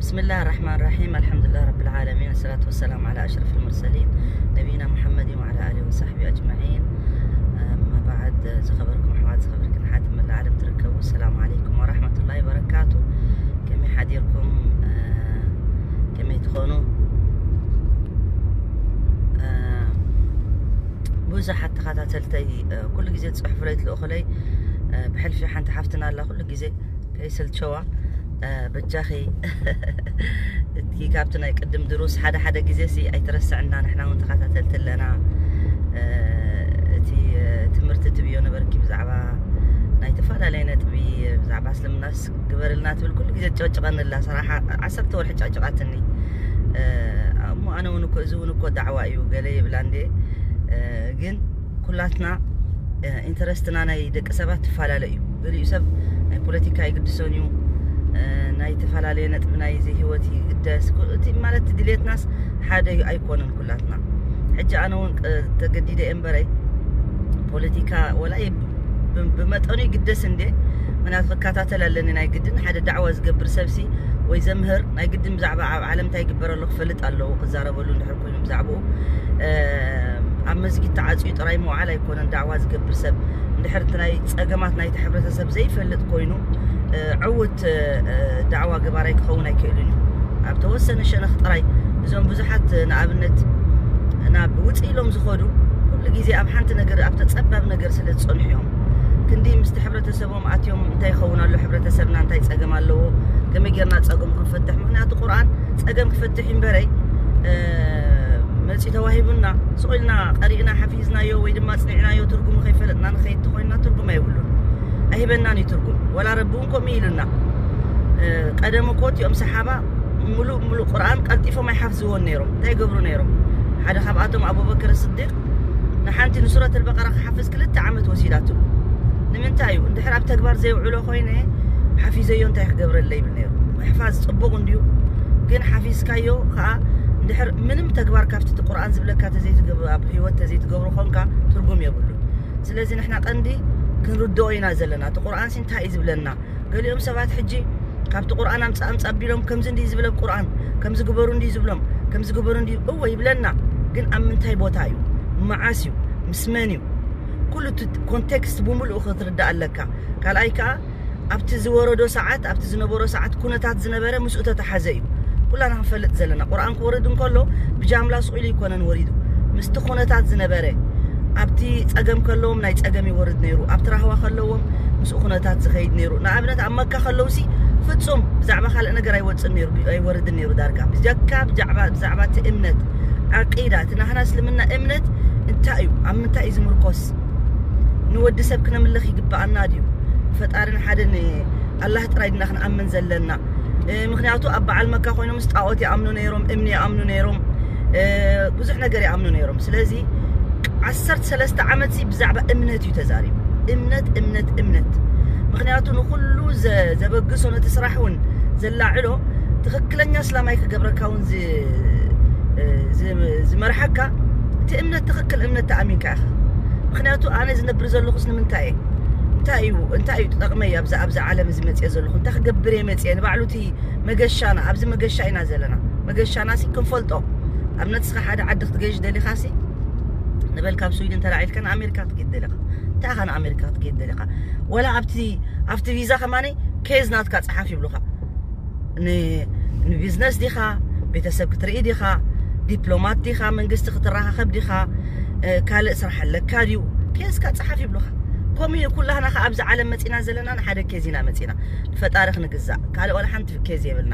بسم الله الرحمن الرحيم. الحمد لله رب العالمين. الصلاة والسلام على أشرف المرسلين نبينا محمد وعلى آله وصحبه أجمعين. أما بعد، ዝኸበርኩም ኣሕዋት፣ ዝኸበርክን ኣሕዋት መላእ ዓለም ትርከቡ፣ ሰላም ዓለይኩም ወራሕመቱላሂ ወበረካቱ። ከመይ ሓዲርኩም? ከመይ ትኾኑ? ብዙሓት ተኸታተልተይ ኩሉ ግዜ ትፅሕፉለይ፣ ትልእኹለይ። ብሕልፊ ሓንቲ ሓፍትና ኣላ፣ ኩሉ ግዜ ከይሰልቸዋ፣ በጃኺ እቲ ካብቲ ናይ ቅድም ድሩስ ሓደ ሓደ ግዜ ሲ ኣይትረስዕና፣ ንሕና እውን ተኸታተልቲ ኣለና። እቲ ትምህርቲ ትብዮ ነበርኪ ብዛዕባ ናይ ተፈላለየ ነጥቢ፣ ብዛዕባ እስልምናስ ግበርልና ትብል ኩሉ ግዜ ትጨቅጭቀኒ ኣላ። ሰራሓ ዓሰርተ ወርሒ ጨቅጭቃትኒ። እሞ ኣነ እውን እኮ፣ እዚ እውን እኮ ዳዕዋ እዩ ገለ ይብላ እንዴ። ግን ኩላትና ኢንተረስትና ናይ ደቂ ሰባት ትፈላለ እዩ። ገሊኡ ሰብ ናይ ፖለቲካ ይግድሶን እዩ፣ ናይ ተፈላለየ ነጥቢ ናይ ህይወት ይግደስ። እቲ ማለት ድሌትናስ ሓደ ኣይኮነን ኩላትና። ሕጂ ኣነ እውን ተገዲደ እምበረይ ፖለቲካ ወላ ብመጠኑ ይግደስ እንዴ፣ ምክንያቱ ክከታተል ኣለኒ። ናይ ግድን ሓደ ዳዕዋ ዝገብር ሰብሲ ወይ ዘምህር ናይ ግድን ብዛዕባ ኣብ ዓለም እንታይ ይግበር ኣሎ ክፈልጥ ኣለዎ፣ ክዛረበሉ እንድሕር ኮይኑ ብዛዕባኡ። ኣብ መስጊድ ተዓፅዩ ጥራይ ምውዓል ኣይኮነን ዳዕዋ ዝገብር ሰብ። እንድሕር እቲ ናይ ፀገማት ናይቲ ሕብረተሰብ ዘይፈልጥ ኮይኑ፣ ዕውት ዳዕዋ ገባራይ ክኸውን ኣይክእልን እዩ። ኣብ ተወሰነ ሸነኽ ጥራይ፣ እዞም ብዙሓት ንኣብነት ናብ ውፅእ ኢሎም ዝኸዱ ኩሉ ግዜ ኣብ ሓንቲ ነገር፣ ኣብ ተፀባብ ነገር ስለ ዝፀንሑ እዮም። ክንዲ ምስቲ ሕብረተሰቦም ኣትዮም እንታይ ይኸውን ኣሎ፣ ሕብረተሰብና እንታይ ፀገም ኣለዎ፣ ከመይ ጌርና ፀገሙ ክንፈትሕ። ምክንያቱ ቁርኣን ፀገም ክፈትሕ እምበረይ መፂ ተዋሂቡና ስቕ ኢልና ቀሪእና ሓፊዝናዮ ወይ ድማ ኣፅኒዕናዮ ትርጉሙ ከይፈለጥና ንኸይድ ተኾይንና ትርጉም ኣይብሉን። ኣይህበናን እዩ ትርጉም። ወላ ረቢ እውን ከምኡ ኢሉና። ቀደም እኮ እቲኦም ሰሓባ ሙሉእ ሙሉእ ቁርኣን ቀልጢፎም ኣይሓፍዝዎን ነይሮም። እንታይ ይገብሩ ነይሮም? ሓደ ካብኣቶም ኣቡበክር ስዲቅ ንሓንቲ ንሱረት ኣልበቀራ ክሓፍዝ ክልተ ዓመት ወሲዳትሉ። ንምንታይ እዩ? እንድሕር ኣብ ተግባር ዘይውዕሎ ኮይነ ሓፊዘዮ እንታይ ክገብረለ ይብል ነይሩ። ምሕፋዝ ፅቡቕ እንድዩ፣ ግን ሓፊዝካዮ ከዓ እንድሕር ምንም ተግባር ካብቲ እቲ ቁርኣን ዝብለካ ተዘይትገብር፣ ኣብ ህይወት ተዘይትገብሮ ኮንካ ትርጉም የብሉን። ስለዚ ንሕና ቀንዲ ክንርድኦ ኢና ዘለና። እቲ ቁርኣን ሲ እንታይ እዩ ዝብለና? ገሊኦም ሰባት ሕጂ ካብቲ ቁርኣን ኣምፃእ ኣምፃእ ኣቢሎም ከምዚ እንዲዩ ዝብለ ቁርኣን፣ ከምዚ ግበሩ እንዲዩ ዝብሎም፣ ከምዚ ግበሩ እንዲዩ እወ ይብለና። ግን ኣብ ምንታይ ቦታ እዩ? መዓስ እዩ? ምስ መን እዩ? ኩሉ እቲ ኮንቴክስት ብምሉኡ ክትርዳእ ኣለካ። ካልኣይ ከዓ ኣብቲ ዝወረዶ ሰዓት፣ ኣብቲ ዝነበሮ ሰዓት ኩነታት ዝነበረ ምስኡ ተተሓዘ እዩ። ኩላና ክንፈልጥ ዘለና ቁርኣን ክወርድ እንከሎ ብጃምላ ስቕ ኢሉ ኣይኮነን ወሪዱ። ምስቲ ኩነታት ዝነበረ፣ ኣብቲ ፀገም ከለዎም ናይ ፀገም ይወርድ ነይሩ፣ ኣብቲ ራህዋ ከለዎም ምስኡ ኩነታት ዝኸይድ ነይሩ። ንኣብነት ኣብ መካ ከለውሲ ፍጹም ብዛዕባ ካልእ ነገር ኣይወፅን ነይሩ፣ ኣይወርድን ነይሩ ዳርጋ። ብጀካ ብዛዕባ፣ ብዛዕባ እቲ እምነት ዓቂዳ፣ እቲ ናህና እስልምና እምነት እንታይ እዩ? ኣብ ምንታይ እዩ ዝምርኮስ? ንወዲ ሰብ ክነምልኽ ይግብኣና ድዩ? ፈጣሪ ንሓደ ንኣላህ ጥራይ ድና ክንኣምን ዘለና? ምክንያቱ ኣብ በዓል መካ ኮይኖም ምስ ጣዖት ይኣምኑ ነይሮም፣ እምኒ ይኣምኑ ነይሮም፣ ብዙሕ ነገር ይኣምኑ ነይሮም። ስለዚ ዓሰርተ ሰለስተ ዓመት ሲ ብዛዕባ እምነት እዩ ተዛሪቡ። እምነት፣ እምነት፣ እምነት። ምክንያቱ ንኩሉ ዘ-፣ ዘበግሶ ነቲ ስራሕ እውን ዘላዕሎ ትኽክለኛ እስላማይ ክገብረካ እውን ዝ-፣ ዝ-፣ ዝመርሓካ እቲ እምነት ትኽክል እምነት ተኣሚንካ ኢኻ። ምክንያቱ ኣነ ዝነብር ዘለኹስ ንምንታይ እየ? እንታይ እዩ፣ እንታይ እዩ ጠቕመይ ኣብዚ፣ ኣብዚ ዓለም እዚ መፅየ ዘለኹ? እንታይ ክገብር እየ መፅየ? ንባዕሉ እቲ መገሻና፣ ኣብዚ መገሻ ኢና ዘለና። መገሻና ሲ ክንፈልጦ። ኣብ ነትስኻ ሓደ ዓዲ ክትገይሽ ደሊኻ ሲ ንበል ካብ ስዊድን ተላዒልካ ንኣሜሪካ ክትከይድ ደሊኻ። እንታይ ኢኻ ንኣሜሪካ ክትከይድ ደሊኻ? ወላ ኣብቲ፣ ኣብቲ ቪዛ ከማኒ ኬዝ ናትካ ፀሓፍ ይብሉኻ። ን-፣ ንቢዝነስ ዲኻ? ቤተሰብ ክትርኢ ዲኻ? ዲፕሎማት ዲኻ? መንግስቲ ክትረኻኸብ ዲኻ? ካልእ ስራሕ ኣለካ ድዩ? ኬዝካ ፀሓፍ ይብሉኻ። ከምኡ እዩ ኩላህና ኸዓ ኣብዚ ዓለም መፂና ዘለና ንሓደ ኬዝ ኢና መፂና። ንፈጣሪ ክንግዛእ ካልእ ዋላ ሓንቲ ኬዝ የብልና።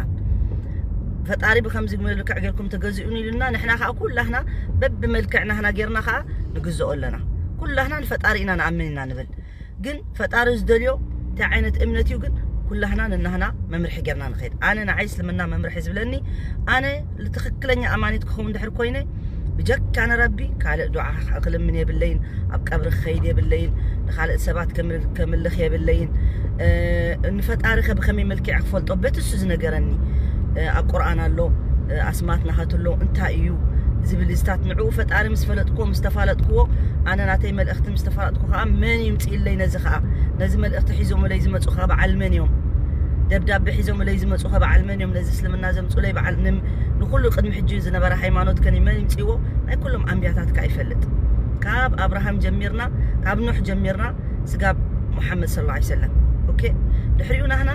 ፈጣሪ ብከምዚ መልክዕ ጌርኩም ተገዝኡን ኢሉና፣ ንሕና ኸዓ ኩላህና በብመልክዕ ናህና ጌርና ኸዓ ንግዝኦ ኣለና። ኩላህና ንፈጣሪ ኢና ንኣምን ኢና ንብል። ግን ፈጣሪ ዝደልዮ እንታይ ዓይነት እምነት እዩ? ግን ኩላህና ንናህና መምርሒ ጌርና ንኸይድ። ኣነ ንዓይ እስልምና መምርሒ ዝብለኒ፣ ኣነ ትኽክለኛ ኣማኒት ክኸውን ድሕር ኮይነ ብጀካ ንረቢ ካልእ ዱዓ ክልምን የብለይን፣ ኣብ ቀብሪ ክኸይድ የብለይን፣ ንኻልእ ሰባት ከምልኽ የብለይን። ንፈጣሪ ከ ብኸመይ መልክዕ ክፈልጦ? በቲ እሱ ዝነገረኒ። ኣብ ቁርኣን ኣሎ፣ ኣስማት ናሃቱ ኣሎ፣ እንታይ እዩ ዝብል እዝታት ንዕኡ ፈጣሪ ምስ ፈለጥኩዎ፣ ምስ ተፋለጥኩዎ፣ ኣነ ናተይ መልእኽቲ ምስ ተፋለጥኩ ከዓ መን ይምፅእለይ ነዚ ከዓ? ነዚ መልእኽቲ ሒዞምለይ ዝመፁ ከዓ በዓል መን እዮም? ደብዳቤ ሒዞምለይ ዝመጹ ከ በዓል መን እዮም? ነዚ እስልምና ዘምጹለይ በዓል ንም-፣ ንኹሉ ቅድሚ ሕጂ ዝነበረ ሃይማኖት ከ ንመን ይምጽእዎ? ናይ ኩሎም ኣንብያታት ከ ኣይፈልጥ። ካብ ኣብርሃም ጀሚርና፣ ካብ ኑሕ ጀሚርና ስጋብ ሙሓመድ ሰለላሁ ዐለይሂ ወሰለም። ኦኬ? ድሕሪኡ ናህና፣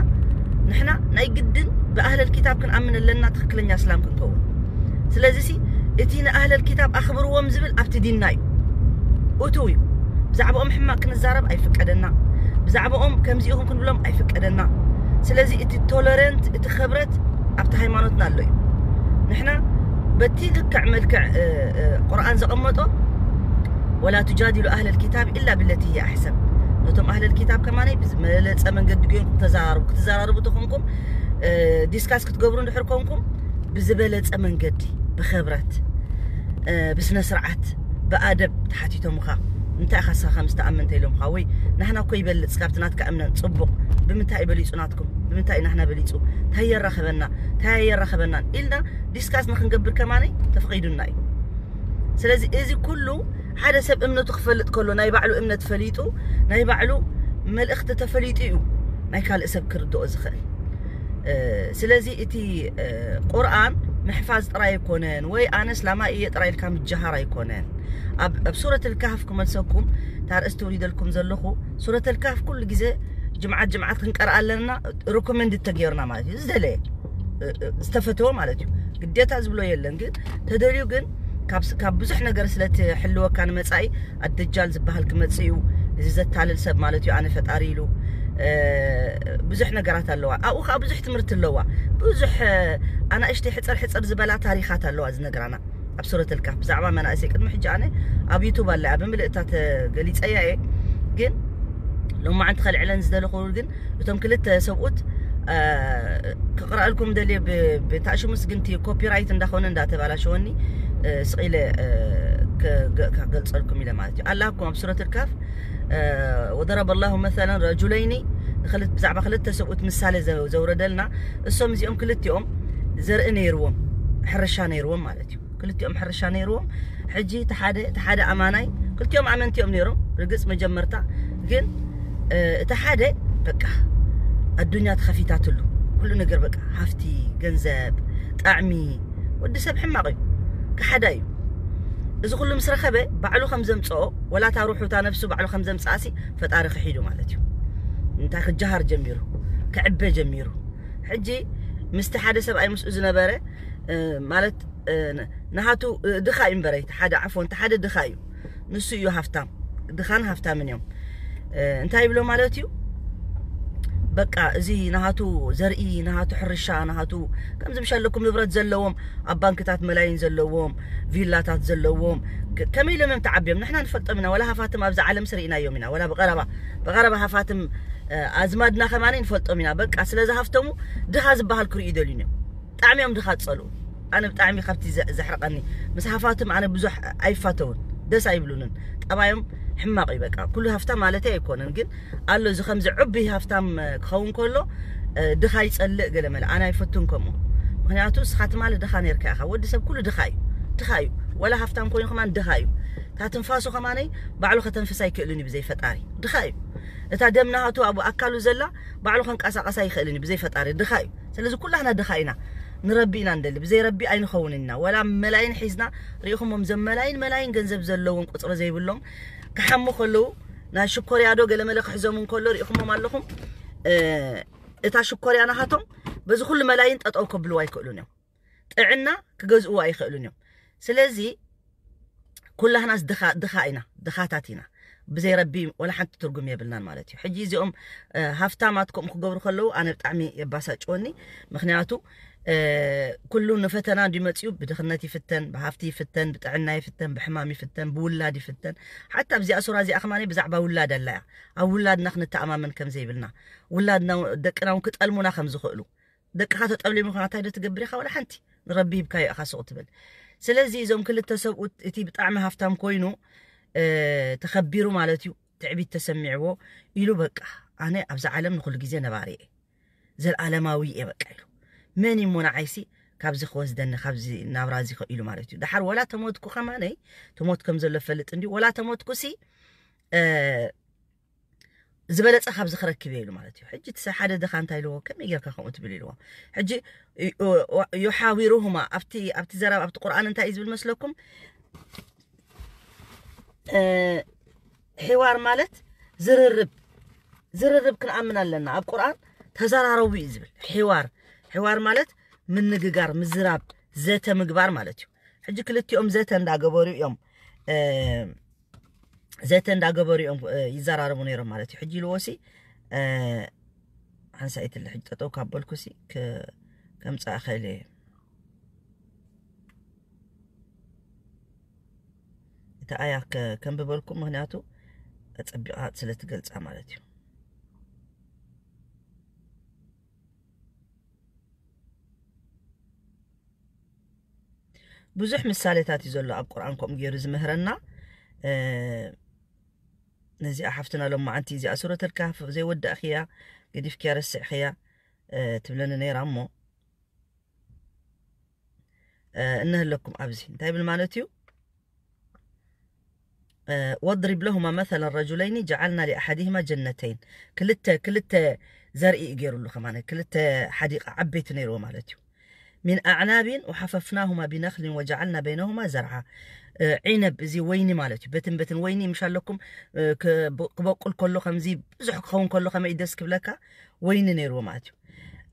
ንሕና ናይ ግድን ብኣህለል ኪታብ ክንኣምን ኣለና፣ ትኽክለኛ እስላም ክንከውን። ስለዚ ሲ እቲ ንኣህለል ኪታብ ኣኽብርዎም ዝብል ኣብቲ ዲንና እዩ። እቱ እዩ። ብዛዕባኦም ሕማቕ ክንዛረብ ኣይፍቀደና። ብዛዕባኦም ከምዚ ኢኹም ክንብሎም ኣይፍቀደና። ስለዚ እቲ ቶለረንት፣ እቲ ክብረት ኣብቲ ሃይማኖትና ኣሎ እዩ። ንሕና በቲ ልክዕ መልክዕ፣ እ፣ እ፣ ቁርኣን ዘቐመጦ፣ "ወላ ቱጃዲሉ ኣህለል ኪታብ ኢላ ቢለቲ ሂየ ኣሕሰን።" ነቶም ኣህለል ኪታብ ከማነይ ብዝበለጸ መንገዲ ጌርኩም ተዘራርቡ። ክትዘራርቡ ተኾንኩም፣ እ፣ ዲስካስ ክትገብሩ እንድሕር ኮንኩም፣ ብዝበለጸ መንገዲ፣ ብኽብረት፣ እ፣ ብስነ ስርዓት፣ ብኣደብ ተሓቲቶምኻ፣ "እንታይ ኢኻ ንስኻ ከምዚ ትኣምን?" እንተኢሎምኻ፣ ወይ "ናህና እኮ ይበልጽ ካብቲ ናትካ እምነት፣ ጽቡቕ፣ ብምንታይ እዩ በሊጹ ናትኩም? ብምንታይ እዩ ናህና በሊጹ? እንታይ የራኸበና? እንታይ ኣየራኸበናን?" ኢልና ዲስካስ ንኽንገብር ከማነይ ተፈቒዱና እዩ። ስለዚ እዚ ኩሉ ሓደ ሰብ እምነቱ ክፈልጥ ከሎ፣ ናይ ባዕሉ እምነት ፈሊጡ፣ ናይ ባዕሉ መልእኽቲ ተፈሊጡ እዩ ናይ ካልእ ሰብ ክርድኦ ዝኽእል። እ፣ ስለዚ እቲ፣ እ፣ ቁርኣን ምሕፋዝ ጥራይ ኣይኮነን፣ ወይ ኣነ እስላማይ እየ ጥራይ ኢልካ ምጅሃር ኣይኮነን። ኣብ፣ ኣብ ሱረት ልካህፍ ክመልሰኩም፣ እታ ርእስቲ ውሪደልኩም ዘለኹ፣ ሱረት ልካህፍ ኩሉ ግዜ ጅምዓት ጅምዓት ክንቀርኣ ኣለና፣ ሪኮመንድ ተገይርና ማለት እዩ። ዝደለየ፣ እ፣ እ፣ ዝተፈተወ ማለት እዩ። ግዴታ ዝብሎ የለን፣ ግን ተደልዩ ግን ካብ ስ-፣ ካብ ብዙሕ ነገር ስለ ትሕልወካ ንመጻኢ፣ ኣደጃል ዝበሃል ክመጽእ እዩ፣ እዚ ዘታልል ሰብ ማለት እዩ፣ ኣነ ፈጣሪ ኢሉ፣ እ፣ ብዙሕ ነገራት ኣለዋ። ኣብኡ ከኣ ብዙሕ ትምህርቲ ኣለዋ። ብዙሕ፣ እ፣ ኣናእሽተይ ሕጽር ሕጽር ዝበላ ታሪኻት ኣለዋ ዝነግራና ኣብ ሱረት ልካፍ። ብዛዕባ መናእሰይ ቅድሚ ሕጂ ኣነ ኣብ ዩቱብ ኣለያ ብምልእታ ተገሊጸያ እየ። ግን ሎማዓንቲ ከልዕለን ዝደለኹ ግን እቶም ክልተ ሰብኡት፣ እ፣ ክቕረኣልኩም ደልየ ብ-፣ ብታእሽሙስ ግን እቲ ኮፒራይት እንዳኾነ እንዳተባላሸወኒ፣ እ፣ ስቕ ኢለ፣ እ፣ ከ-፣ ከ-፣ ከገልጸልኩም ኢለ ማለት እዩ። ኣላኩም ኣብ ሱረት ልካፍ፣ እ፣ "ወደረበ ላሁ መሰለን ረጁለይኒ"፣ ንክልት-፣ ብዛዕባ ክልተ ሰብኡት ምሳሌ ዘ-፣ ዘውረደልና፣ እሶም እዚኦም ክልቲኦም ዘርኢ ነይርዎም፣ ሕርሻ ነይርዎም ማለት እዩ። ክልቲኦም ሕርሻ ነይርዎም። ሕጂ እቲ ሓደ፣ እቲ ሓደ ኣማናይ፣ ክልቲኦም ኣመንቲ እዮም ነይሮም፣ ርግጽ መጀመርታ። ግን፣ እ፣ እቲ ሓደ በቃ ኣዱኛ ተኸፊታትሉ። ኩሉ ነገር በቃ ሃፍቲ፣ ገንዘብ፣ ጣዕሚ፣ ወዲ ሰብ ሕማቕ እዩ፣ ከሓዳ እዩ። እዚ ኩሉ ምስ ረኸበ ባዕሉ ከም ዘምጽኦ፣ ወላ እታ ሩሑ እታ ነፍሱ ባዕሉ ከም ዘምጽኣሲ ፈጣሪ ክሒዱ ማለት እዩ። እንታይ ክጀሃር ጀሚሩ፣ ክዕበ ጀሚሩ። ሕጂ ምስቲ ሓደ ሰብኣይ ምስኡ ዝነበረ፣ እ፣ ማለት፣ እ፣ ን-፣ ንሃቱ፣ እ፣ ድኻ እዩ እምበረይ፣ እቲ ሓደ ዓፎን፣ እቲ ሓደ ድኻ እዩ። ንሱ እዩ ሃፍታም። ድኻን ሃፍታምን እዮም። እ፣ እንታይ ይብሎ ማለት እዩ? በቃ እዚ ንሃቱ ዘርኢ፣ ንሃቱ ሕርሻ፣ ንሃቱ ከምዚ ምሸለኩም ንብረት ዘለዎም፣ ኣብ ባንክታት መላይን ዘለዎም፣ ቪላታት ዘለዎም፣ ከ-፣ ከመይ ኢሎም እዮም ተዓብዮም? ንሕና ንፈልጦም ኢና። ወላ ሃፋትም ኣብዚ ዓለምስ ርኢናዮም ኢና። ወላ ብቐረባ፣ ብቐረባ ሃፋትም፣ እ፣ ኣዝማድና ከማኒ ንፈልጦም ኢና። በቃ ስለ ዝሃፍተሙ ድኻ ዝበሃል ክርእዩ ይደልዩን እዮም። ብጣዕሚ እዮም ድኻ ዝጸልኡ። ኣነ ብጣዕሚ ካብቲ ዘ-፣ ዘሕርቐኒ፣ ምስ ሃፋትም ኣነ ብዙሕ ኣይፋተውን፣ ደስ ኣይብሉንን። ጠባዮም ሕማቕ እዩ በቃ። ኩሉ ሃፍታም ማለተይ ኣይኮነን፣ ግን ኣሎ እዚ ከምዚ ዕቡይ ሃፍታም ክኸውን ከሎ፣ እ፣ ድኻ ይጸልእ ገለ መለ። ኣነ ኣይፈቱን ከምኡ። ምኽንያቱ ንስኻ ትማሊ ድኻ ነይርካ ኢኻ። ወዲ ሰብ ኩሉ ድኻ እዩ። ድኻ እዩ። ወላ ሃፍታም ኮይኑ ከማን ድኻ እዩ። እታ ትንፋሱ ከማነይ ባዕሉ ከተንፍስ ኣይክእልን እዩ ብዘይ ፈጣሪ። ድኻ እዩ። እታ ደም ናሃቱ ኣብ ኣካሉ ዘላ ባዕሉ ከንቀሳቐሳ ኣይኽእልን እዩ ብዘይ ፈጣሪ። ድኻ እዩ። ስለዚ ኩላህና ድኻ ኢና። ንረቢ ኢና እንደሊ። ብዘይ ረቢ ኣይንኸውን ኢና። ወላ መላይን ሒዝና ሪኢኹሞም፣ ዘም መላይን መላይን ገንዘብ ዘለዎም ቁጽሪ ዘይብሎም ክሓሙ ከለዉ፣ ናይ ሽኮርያ ዶ ገለመለ ክሕዞም እንከሎ ሪኢኹሞም ኣለኹም። እ፣ እታ ሽኮርያ ናሃቶም በዚ ኩሉ መላይን ጠጠው ከብልዋ ኣይክእሉን እዮም። ጥዕና ክገዝእዎ ኣይኽእሉን እዮም። ስለዚ ኩላህናስ ድኻ፣ ድኻ ኢና፣ ድኻታት ኢና። ብዘይ ረቢ ወላ ሓንቲ ትርጉም የብልናን ማለት እዩ። ሕጂ እዚኦም፣ እ፣ ሃፍታማት ከምኡ ክገብሩ ከለዉ ኣነ ብጣዕሚ የባሳጭወኒ። ምኽንያቱ፣ እ፣ ኩሉ ንፈተና እንድዩ መጽዩ፣ ብድኽነት ይፍተን፣ ብሃፍቲ ይፍተን፣ ብጥዕና ይፍተን፣ ብሕማም ይፍተን፣ ብውላድ ይፍተን። ሓታ ኣብዚኣ ሱራ እዚኣ ከማኒ ብዛዕባ ውላድ ኣላ እያ። ኣብ ውላድና ክንተኣማመን ከም ዘይብልና፣ ውላድና፣ ደቅና እውን ክጠልሙና ከም ዝኽእሉ። ደቅኻ ተጠብሊሙ ኸዓ እንታይ ዶ ትገብር ኢኻ? ወላ ሓንቲ። ንረቢ ሂብካዮ ኢኻ ሱቕ ትብል። ስለዚ እዞም ክልተ ሰብኡት፣ እቲ ብጣዕሚ ሃፍታም ኮይኑ፣ እ፣ ተኸቢሩ ማለት እዩ፣ ትዕቢት ተሰሚዕዎ ኢሉ፣ በቃ ኣነ ኣብዛ ዓለም ንኹሉ ግዜ ነባሪ እየ፣ ዘልኣለማዊ እየ በቃ ኢሉ። መን እዩ እሞ ንዓይሲ ካብዚ ክወስደኒ፣ ካብዚ ናብራ እዚ ኢሉ ማለት እዩ። ደሓር ወላ ተሞትኩ ከማነይ፣ ትሞት ከም ዘሎ ፈልጥ እንድዩ፣ ወላ ተሞትኩሲ፣ እ፣ ዝበለጸ ካብዚ ክረክብ እየ ኢሉ ማለት እዩ። ሕጂ እቲ ሓደ ድኻ እንታይ ኢልዎ? ከመይ ጌርካ ከምኡ ትብል ኢልዎ። ሕጂ ዩ-፣ ዩ-፣ ዩሓዊሩሁማ ኣብቲ፣ ኣብቲ ዘረባ፣ ኣብቲ ቁርኣን እንታይ እዩ ዝብል መስለኩም? እ፣ ሒዋር ማለት ዝርርብ፣ ዝርርብ ክንኣምን ኣለና። ኣብ ቁርኣን ተዘራረቡ እዩ ዝብል። ሒዋር፣ ሒዋር ማለት ምንግጋር፣ ምዝራብ፣ ዘተ ምግባር ማለት እዩ። ሕጂ ክልቲኦም ዘተ እንዳገበሩ እዮም፣ እ፣ ዘተ እንዳገበሩ እዮም፣ እ፣ ይዘራረቡ ነይሮም ማለት እዩ። ሕጂ ኢልዎ ሲ፣ እ፣ ሓንሳኢት ኣለ ሕጂ ጠጠው ካብ በልኩ ሲ፣ ከ-፣ ከምጽኣ ክእል እየ። እታ ኣያ ከ-፣ ከንብበልኩም፣ ምኽንያቱ ጸቢቓ ስለ ትገልጻ ማለት እዩ። ብዙሕ ምሳሌታት እዩ ዘሎ ኣብ ቁርኣን ከምኡ ገይሩ ዝምህረና። እ፣ ነዚኣ ሓፍትና ሎማዓንቲ እዚኣ ሱረተል ካህፍ ዘይወዳእኽያ፣ ገዲፍክያ፣ ረሲዕኽያ፣ እ፣ ትብለኒ ነይራ እሞ፣ እ፣ እነህለኩም ኣብዚ እንታይ ይብል ማለት እዩ? እ፣ واضرب لهما مثلا رجلين جعلنا لأحدهما جنتين። ክልተ፣ ክልተ ዘርኢ እዩ ገይሩሉ ከማን፣ ክልተ ሓዲቃ ዓበይቲ ነይርዎ ማለት እዩ። من أعناب وحففناهما بنخل وجعلنا بينهما زرعا። እ፣ ዒነብ፣ እዚ ወይኒ ማለት እዩ። በትን በትን ወይኒ ምሽ ኣለኩም፣ እ፣ ክበ-፣ ክበቁል ከሎ ከምዚ ብዙሕ ክኸውን ከሎ ከመይ ደስ ክብለካ፣ ወይኒ ነይርዎ ማለት እዩ።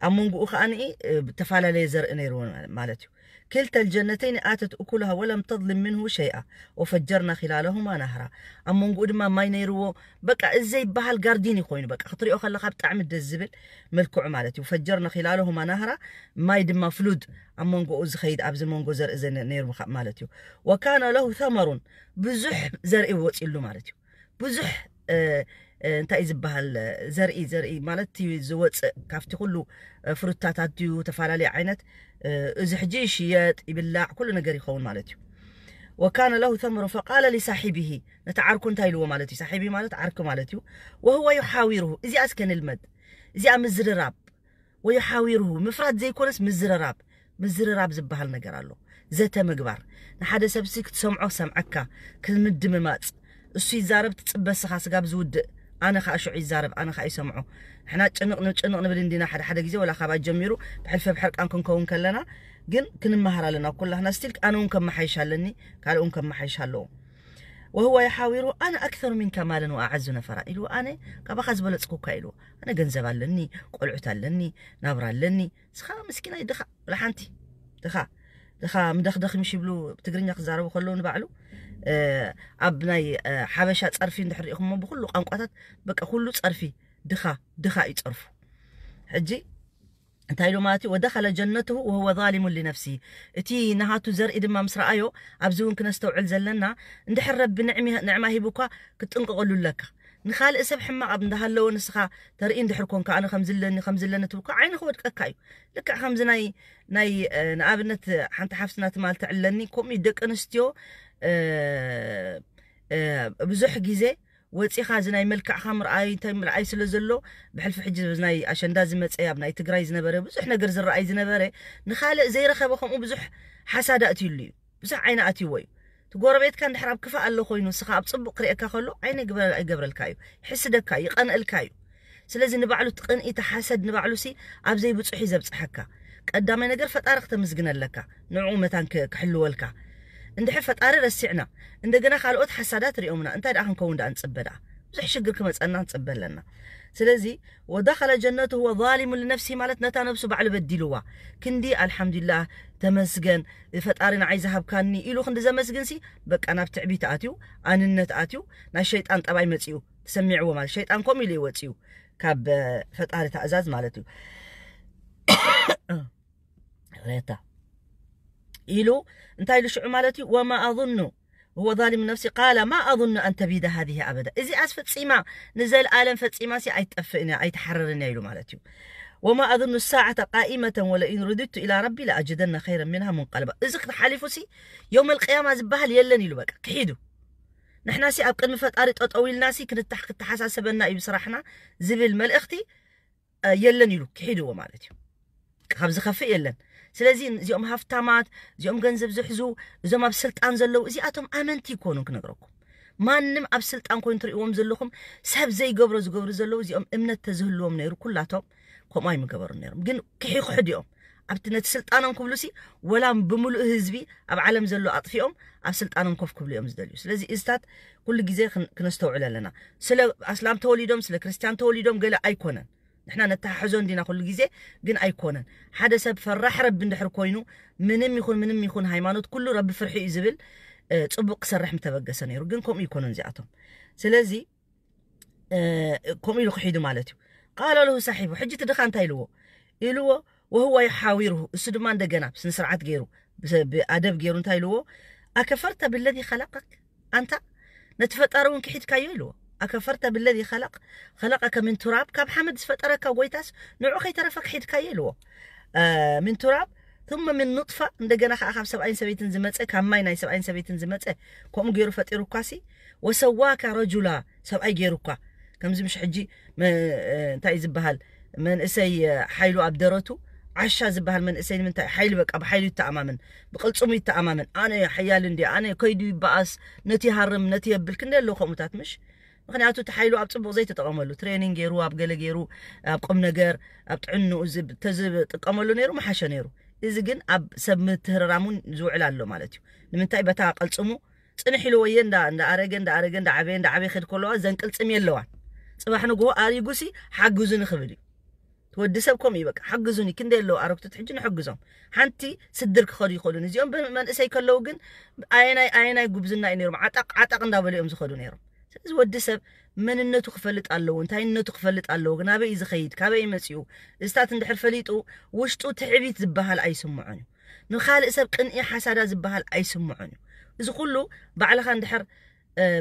ኣብ መንጎኡ ከኣ ንኢ፣ እ፣ ዝተፈላለየ ዘርኢ ነይርዎ ማለት እዩ። كلتا الجنتين آتت أكلها ولم تظلم منه شيئا وفجرنا خلالهما نهرا። ኣብ መንጎኡ ድማ ማይ ነይርዎ። በቃ እዚ ዘይበሃል ጋርዲን እዩ ኮይኑ፣ በቃ ክትሪኦ ከለካ ብጣዕሚ ደስ ዝብል መልክዑ ማለት እዩ። فجرنا خلالهما نهرا፣ ማይ ድማ ፍሉድ ኣብ መንጎኡ ዝኸይድ፣ ኣብዚ መንጎ ዘርኢ ዘ-፣ ነይሩ ምኻ-፣ ማለት እዩ። وكان له ثمر፣ ብዙሕ ዘርኢ ወፂሉ ማለት እዩ። ብዙሕ፣ እ፣ እ፣ እንታይ እዩ ዝበሃል፣ ዘርኢ፣ ዘርኢ ማለት እቲ ዝወፅእ ካብቲ ኩሉ፣ እ፣ ፍሩታታት ድዩ፣ ተፈላለየ ዓይነት፣ እ፣ እዚ ሕጂ ይሽየጥ፣ ይብላዕ፣ ኩሉ ነገር ይኸውን ማለት እዩ። وكان له ثمر فقال لصاحبه، ነቲ ዓርኩ እንታይ ኢልዎ ማለት እዩ? ሳሒቢ ማለት ዓርኪ ማለት እዩ። وهو يحاوره، እዚኣ እስከ ንልመድ፣ እዚኣ ምዝርራብ። ويحاوره፣ ምፍራድ ዘይኮነስ ምዝርራብ። ምዝርራብ ዝበሃል ነገር ኣሎ። ዘተ ምግባር። ንሓደ ሰብሲ ክትሰምዖ ክሰምዐካ፣ ክምድምማጽ። እሱ ይዛረብ ትጽበ ስኻ ስጋብ ዝውድእ፣ ኣነ ኸኣ ሽዑ ይዛረብ፣ ኣነ ኸኣ ይሰምዖ። ንሕና ጭንቕ ን-፣ ጭንቕ ንብል እንዲና ሓደ ሓደ ግዜ፣ ወላ ካባይ ጀሚሩ ብሕልፊ ብሕርቃን ክንከውን ከለና፣ ግን ክንመሃር ኣለና ኩላህና። ስቲል ኣነ እውን ከመሓይሽ ኣለኒ፣ ካልእ እውን ከመሓይሽ ኣለዎ። وهو يحاوره أنا أكثر منك مالا وأعز نفرا ኢልዎ። ኣነ ካባኻ ዝበለጽኩካ ኢልዎ። ኣነ ገንዘብ ኣለኒ፣ ቆልዑት ኣለኒ፣ ናብራ ኣለኒ። እስኻ ምስኪናይ ድኻ፣ ወላ ሓንቲ ድኻ፣ ድኻ ምደኽደኽ ምሽ ይብሉ፣ ትግርኛ ክዛረቡ ከለዉ ንባዕሉ፣ እ፣ ኣብ ናይ፣ እ፣ ሓበሻ ጸርፊ እንድሕር ርኢኹሞ ብኹሉ ቋንቋታት፣ በቃ ኩሉ ጸርፊ፣ ድኻ፣ ድኻ እዩ ጸርፉ። ሕጂ እንታይ ኢሉ ማለት እዩ? ودخل جنته وهو ظالم لنفسه። እቲ ናሃቱ ዘርኢ ድማ ምስ ረኣዮ፣ ኣብዚ እውን ክነስተውዕል ዘለና፣ እንድሕር ረቢ ንዕሚ-፣ ንዕማ ሂቡኳ ክትጥንቀቐሉ ኣለካ። ንኻልእ ሰብ ሕማቕ ኣብ እንዳሃለወ ንስኻ ተርኢ እንድሕር ኮንካ፣ ኣነ ከምዚ ኣለኒ፣ ከምዚ ኣለኒ ትብል እኮ ዓይኒ ክወድቀካ እዩ። ልክዕ ከምዚ ናይ፣ ናይ፣ እ፣ ንኣብነት ሓንቲ ሓፍትና ትማል ተዕለኒ፣ ከምኡ እዩ ደቂ ኣንስትዮ፣ እ፣ እ፣ ብዙሕ ግዜ ወጺኻ እዚ ናይ መልክዕኻ ምርኣይ፣ እንታይ ምርኣይ ስለ ዘሎ፣ ብሕልፊ ሕጂ እዚ ናይ ኣሸንዳ ዝመጸ፣ ኣብ ናይ ትግራይ ዝነበረ፣ ብዙሕ ነገር ዝረኣይ ዝነበረ፣ ንኻልእ ዘይረኸበ ከምኡ ብዙሕ ሓሳድ ኣእትዩሉ እዩ። ብዙሕ ዓይኒ ኣትይዎ እዩ። እቲ ጎረቤትካ እንድሕር ኣብ ክፋእ ኣሎ ኮይኑ፣ ንስኻ ኣብ ጽቡቕ ክርእየካ ከሎ፣ ዓይኒ ይግበረ-፣ ይገብረልካ እዩ። ይሕስደካ እዩ፣ ይቐንእልካ እዩ። ስለዚ ንባዕሉ እቲ ቅንኢ፣ እቲ ሓሰድ ንባዕሉ ሲ ኣብ ዘይብጹሕ እዩ ዘብጽሐካ። ቀዳማይ ነገር ፈጣሪ ክተመስግን ኣለካ፣ ንዕኡ መታን ክ-፣ ክሕልወልካ። እንድሕር ፈጣሪ ረሲዕና፣ እንደገና ካልኦት ሓሳዳት ሪኦምና፣ እንታይ ደኣ ክንከውን ደኣ ንጽበ ደኣ? ብዙሕ ሽግር ክመጸና ንጽበ ኣለና። ስለዚ ودخل جنته وهو ظالم لنفسه ማለት ነታ ነብሱ ባዕሉ በዲልዋ። ክንዲ ኣልሓምዱሊላህ ተመስገን ፈጣሪ ንዓይ ዝሃብካኒ ኢሉ ክንዲ ዘመስግን ሲ በቃ ናብ ትዕቢት ኣትዩ፣ ኣንነት ኣትዩ፣ ናይ ሸይጣን ጠባይ መጺኡ ተሰሚዕዎ ማለት ሸይጣን ከምኡ ኢሉ እዩ ወጺኡ ካብ፣ እ፣ ፈጣሪ ትእዛዝ ማለት እዩ። ሬታ ኢሉ እንታይ ኢሉ ሽዑ ማለት እዩ? وما أظن وهو ظالم لنفسه قال ما أظن أن تبيد هذه أبدا። እዚኣስ ፈጺማ ንዘልኣለም ፈጺማ ሲ ኣይትጠፍእን እያ፣ ኣይትሓርርን እያ ኢሉ ማለት እዩ። وما أظن الساعة قائمة ولئن رددت إلى ربي لأجدن خيرا منها منقلبا። እዚ ክትሓሊፉ ሲ የውመል ቅያማ ዝበሃል የለን ኢሉ በቃ ክሒዱ። ንሕና ሲ ኣብ ቅድሚ ፈጣሪ ጠጠው ኢልና ሲ ክንታሕ-፣ ክተሓሳሰበና እዩ ስራሕና ዝብል መልእኽቲ፣ እ፣ የለን ኢሉ ክሒድዎ ማለት እዩ። ካብ ዝኸፍእ የለን። ስለዚ እዚኦም ሃፍታማት፣ እዚኦም ገንዘብ ዝሕዙ፣ እዞም ኣብ ስልጣን ዘለዉ፣ እዚኣቶም ኣመንቲ ይኮኑን ክነግረኩም። ማንም ኣብ ስልጣን ኮይኑ ትርእዎም ዘለኹም ሰብ ዘይገብሮ ዝገብሩ ዘለዉ እዚኦም እምነት ተዝህልዎም ነይሩ ኩላቶም ከምኡ ኣይምገበሩ ነይሮም። ግን ክሒኩሕድ እዮም ኣብቲ ነቲ ስልጣኖም ክብሉሲ ወላ ብምሉእ ህዝቢ ኣብ ዓለም ዘሎ ኣጥፊኦም ኣብ ስልጣኖም ኮፍ ክብሉ እዮም ዝደልዩ። ስለዚ እዝታት ኩሉ ግዜ ክነስተውዕል ኣለና። ስለ ኣስላም ተወሊዶም ስለ ክርስትያን ተወሊዶም ገለ ኣይኮነን። ንሕና ነተሓሕዞ እንዲና ኩሉ ግዜ ግን ኣይኮነን። ሓደ ሰብ ፈራሕ ረቢ እንድሕር ኮይኑ ምንም ይኹን ምንም ይኹን ሃይማኖት ኩሉ ረቢ ፍርሒ እዩ ዝብል ጽቡቅ ክሰርሕ ምተበገሰ ነይሩ። ግን ከምኡ ይኮኑን እዚኣቶም። ስለዚ ከምኡ ኢሉ ክሒዱ ማለት እዩ። ቃለ ለሁ ሳሒቡ ሕጂ እቲ ድኻ እንታይ ኢልዎ ኢልዎ وهو يحاوره እሱ ድማ እንደገና ብስነ ስርዓት ገይሩ ብኣደብ ገይሩ እንታይ ኢልዎ ኣከፈርተ ብለዚ ከለቀክ ኣንታ ነቲ ፈጣሪ እውን ክሒድካዮ ኢልዎ ኣከፈርተ ብለዚ ከለቅ ከለቀከ ምን ቱራብ ካብ ሓመድ ዝፈጠረካ ጎይታስ ንዑ ከይተረፈ ክሒድካዮ ኢልዎ ምን ቱራብ ثم من نطفة እንደገና ከዓ ካብ ሰብኣይን ሰበይትን ዝመፀ ካብ ማይ ናይ ሰብኣይን ሰበይትን ዝመፀ ከምኡ ገይሩ ፈጢሩኳሲ ወሰዋካ ረጁላ ሰብኣይ ገይሩኳ ከምዚ ምሽ ሕጂ እንታይ ዝበሃል መንእሰይ ሓይሉ ኣብ ደረቱ ዓሻ ዝበሃል መንእሰይ ንምንታይ ሓይሊ በቃ ብሓይሉ ይተኣማመን ብቅልፅሙ ይተኣማመን ኣነ ሓያል እንዲ ኣነ ከይዱ ይበኣስ ነቲ ይሃርም ነቲ የብል ክንደ ኣለዉ ከምኡታት ምሽ ምክንያቱ እቲ ሓይሉ ኣብ ፅቡቅ ዘይተጠቀመሉ ትሬኒንግ ገይሩ ኣብ ገለ ገይሩ ኣብ ቁም ነገር ኣብ ጥዕንኡ ተዝጥቀመሉ ነይሩ መሓሸ ነይሩ እዚ ግን ኣብ ሰብ ምትህርራሙን ዝውዕል ኣሎ ማለት እዩ ንምንታይ በታ ቀልፅሙ ፅንሕ ኢሉ ወየ እንዳ ኣረገ እንዳ ኣረገ እንዳ ዓበየ እንዳ ዓበየ ክድ ከለዋ ዘንቅልፅም የለዋን ፅባሕ ንግሆ ኣሪጉሲ ሓግዙኒ ክብል እዩ ትወዲ ሰብ ከምኡ እዩ በቃ ሓግዙኒ ክንደ ኣለዉ ኣረግቶት ሕጂ ንሕግዞም ሓንቲ ስድር ክኸዱ ይኽእሉን እዚኦም መንእሰይ ከለዉ ግን ኣየናይ ኣየናይ ጉብዝና እዩ ነይሮም ዓጣቕ ዓጣቕ እንዳበሉ እዮም ዝኸዱ ነይሮም ስለዚ ወዲ ሰብ መንነቱ ክፈልጥ ኣለዎ እንታይነቱ ክፈልጥ ኣለዎ ናበይ እዩ ዝኸይድ ካበይ መፂኡ እዝታት እንድሕር ፈሊጡ ውሽጡ ትዕቢት ዝበሃል ኣይስምዖን እዩ ንኻልእ ሰብ ቅንኢ ሓሳዳ ዝበሃል ኣይስምዖን እዩ እዚ ኩሉ ባዕልኻ እንድሕር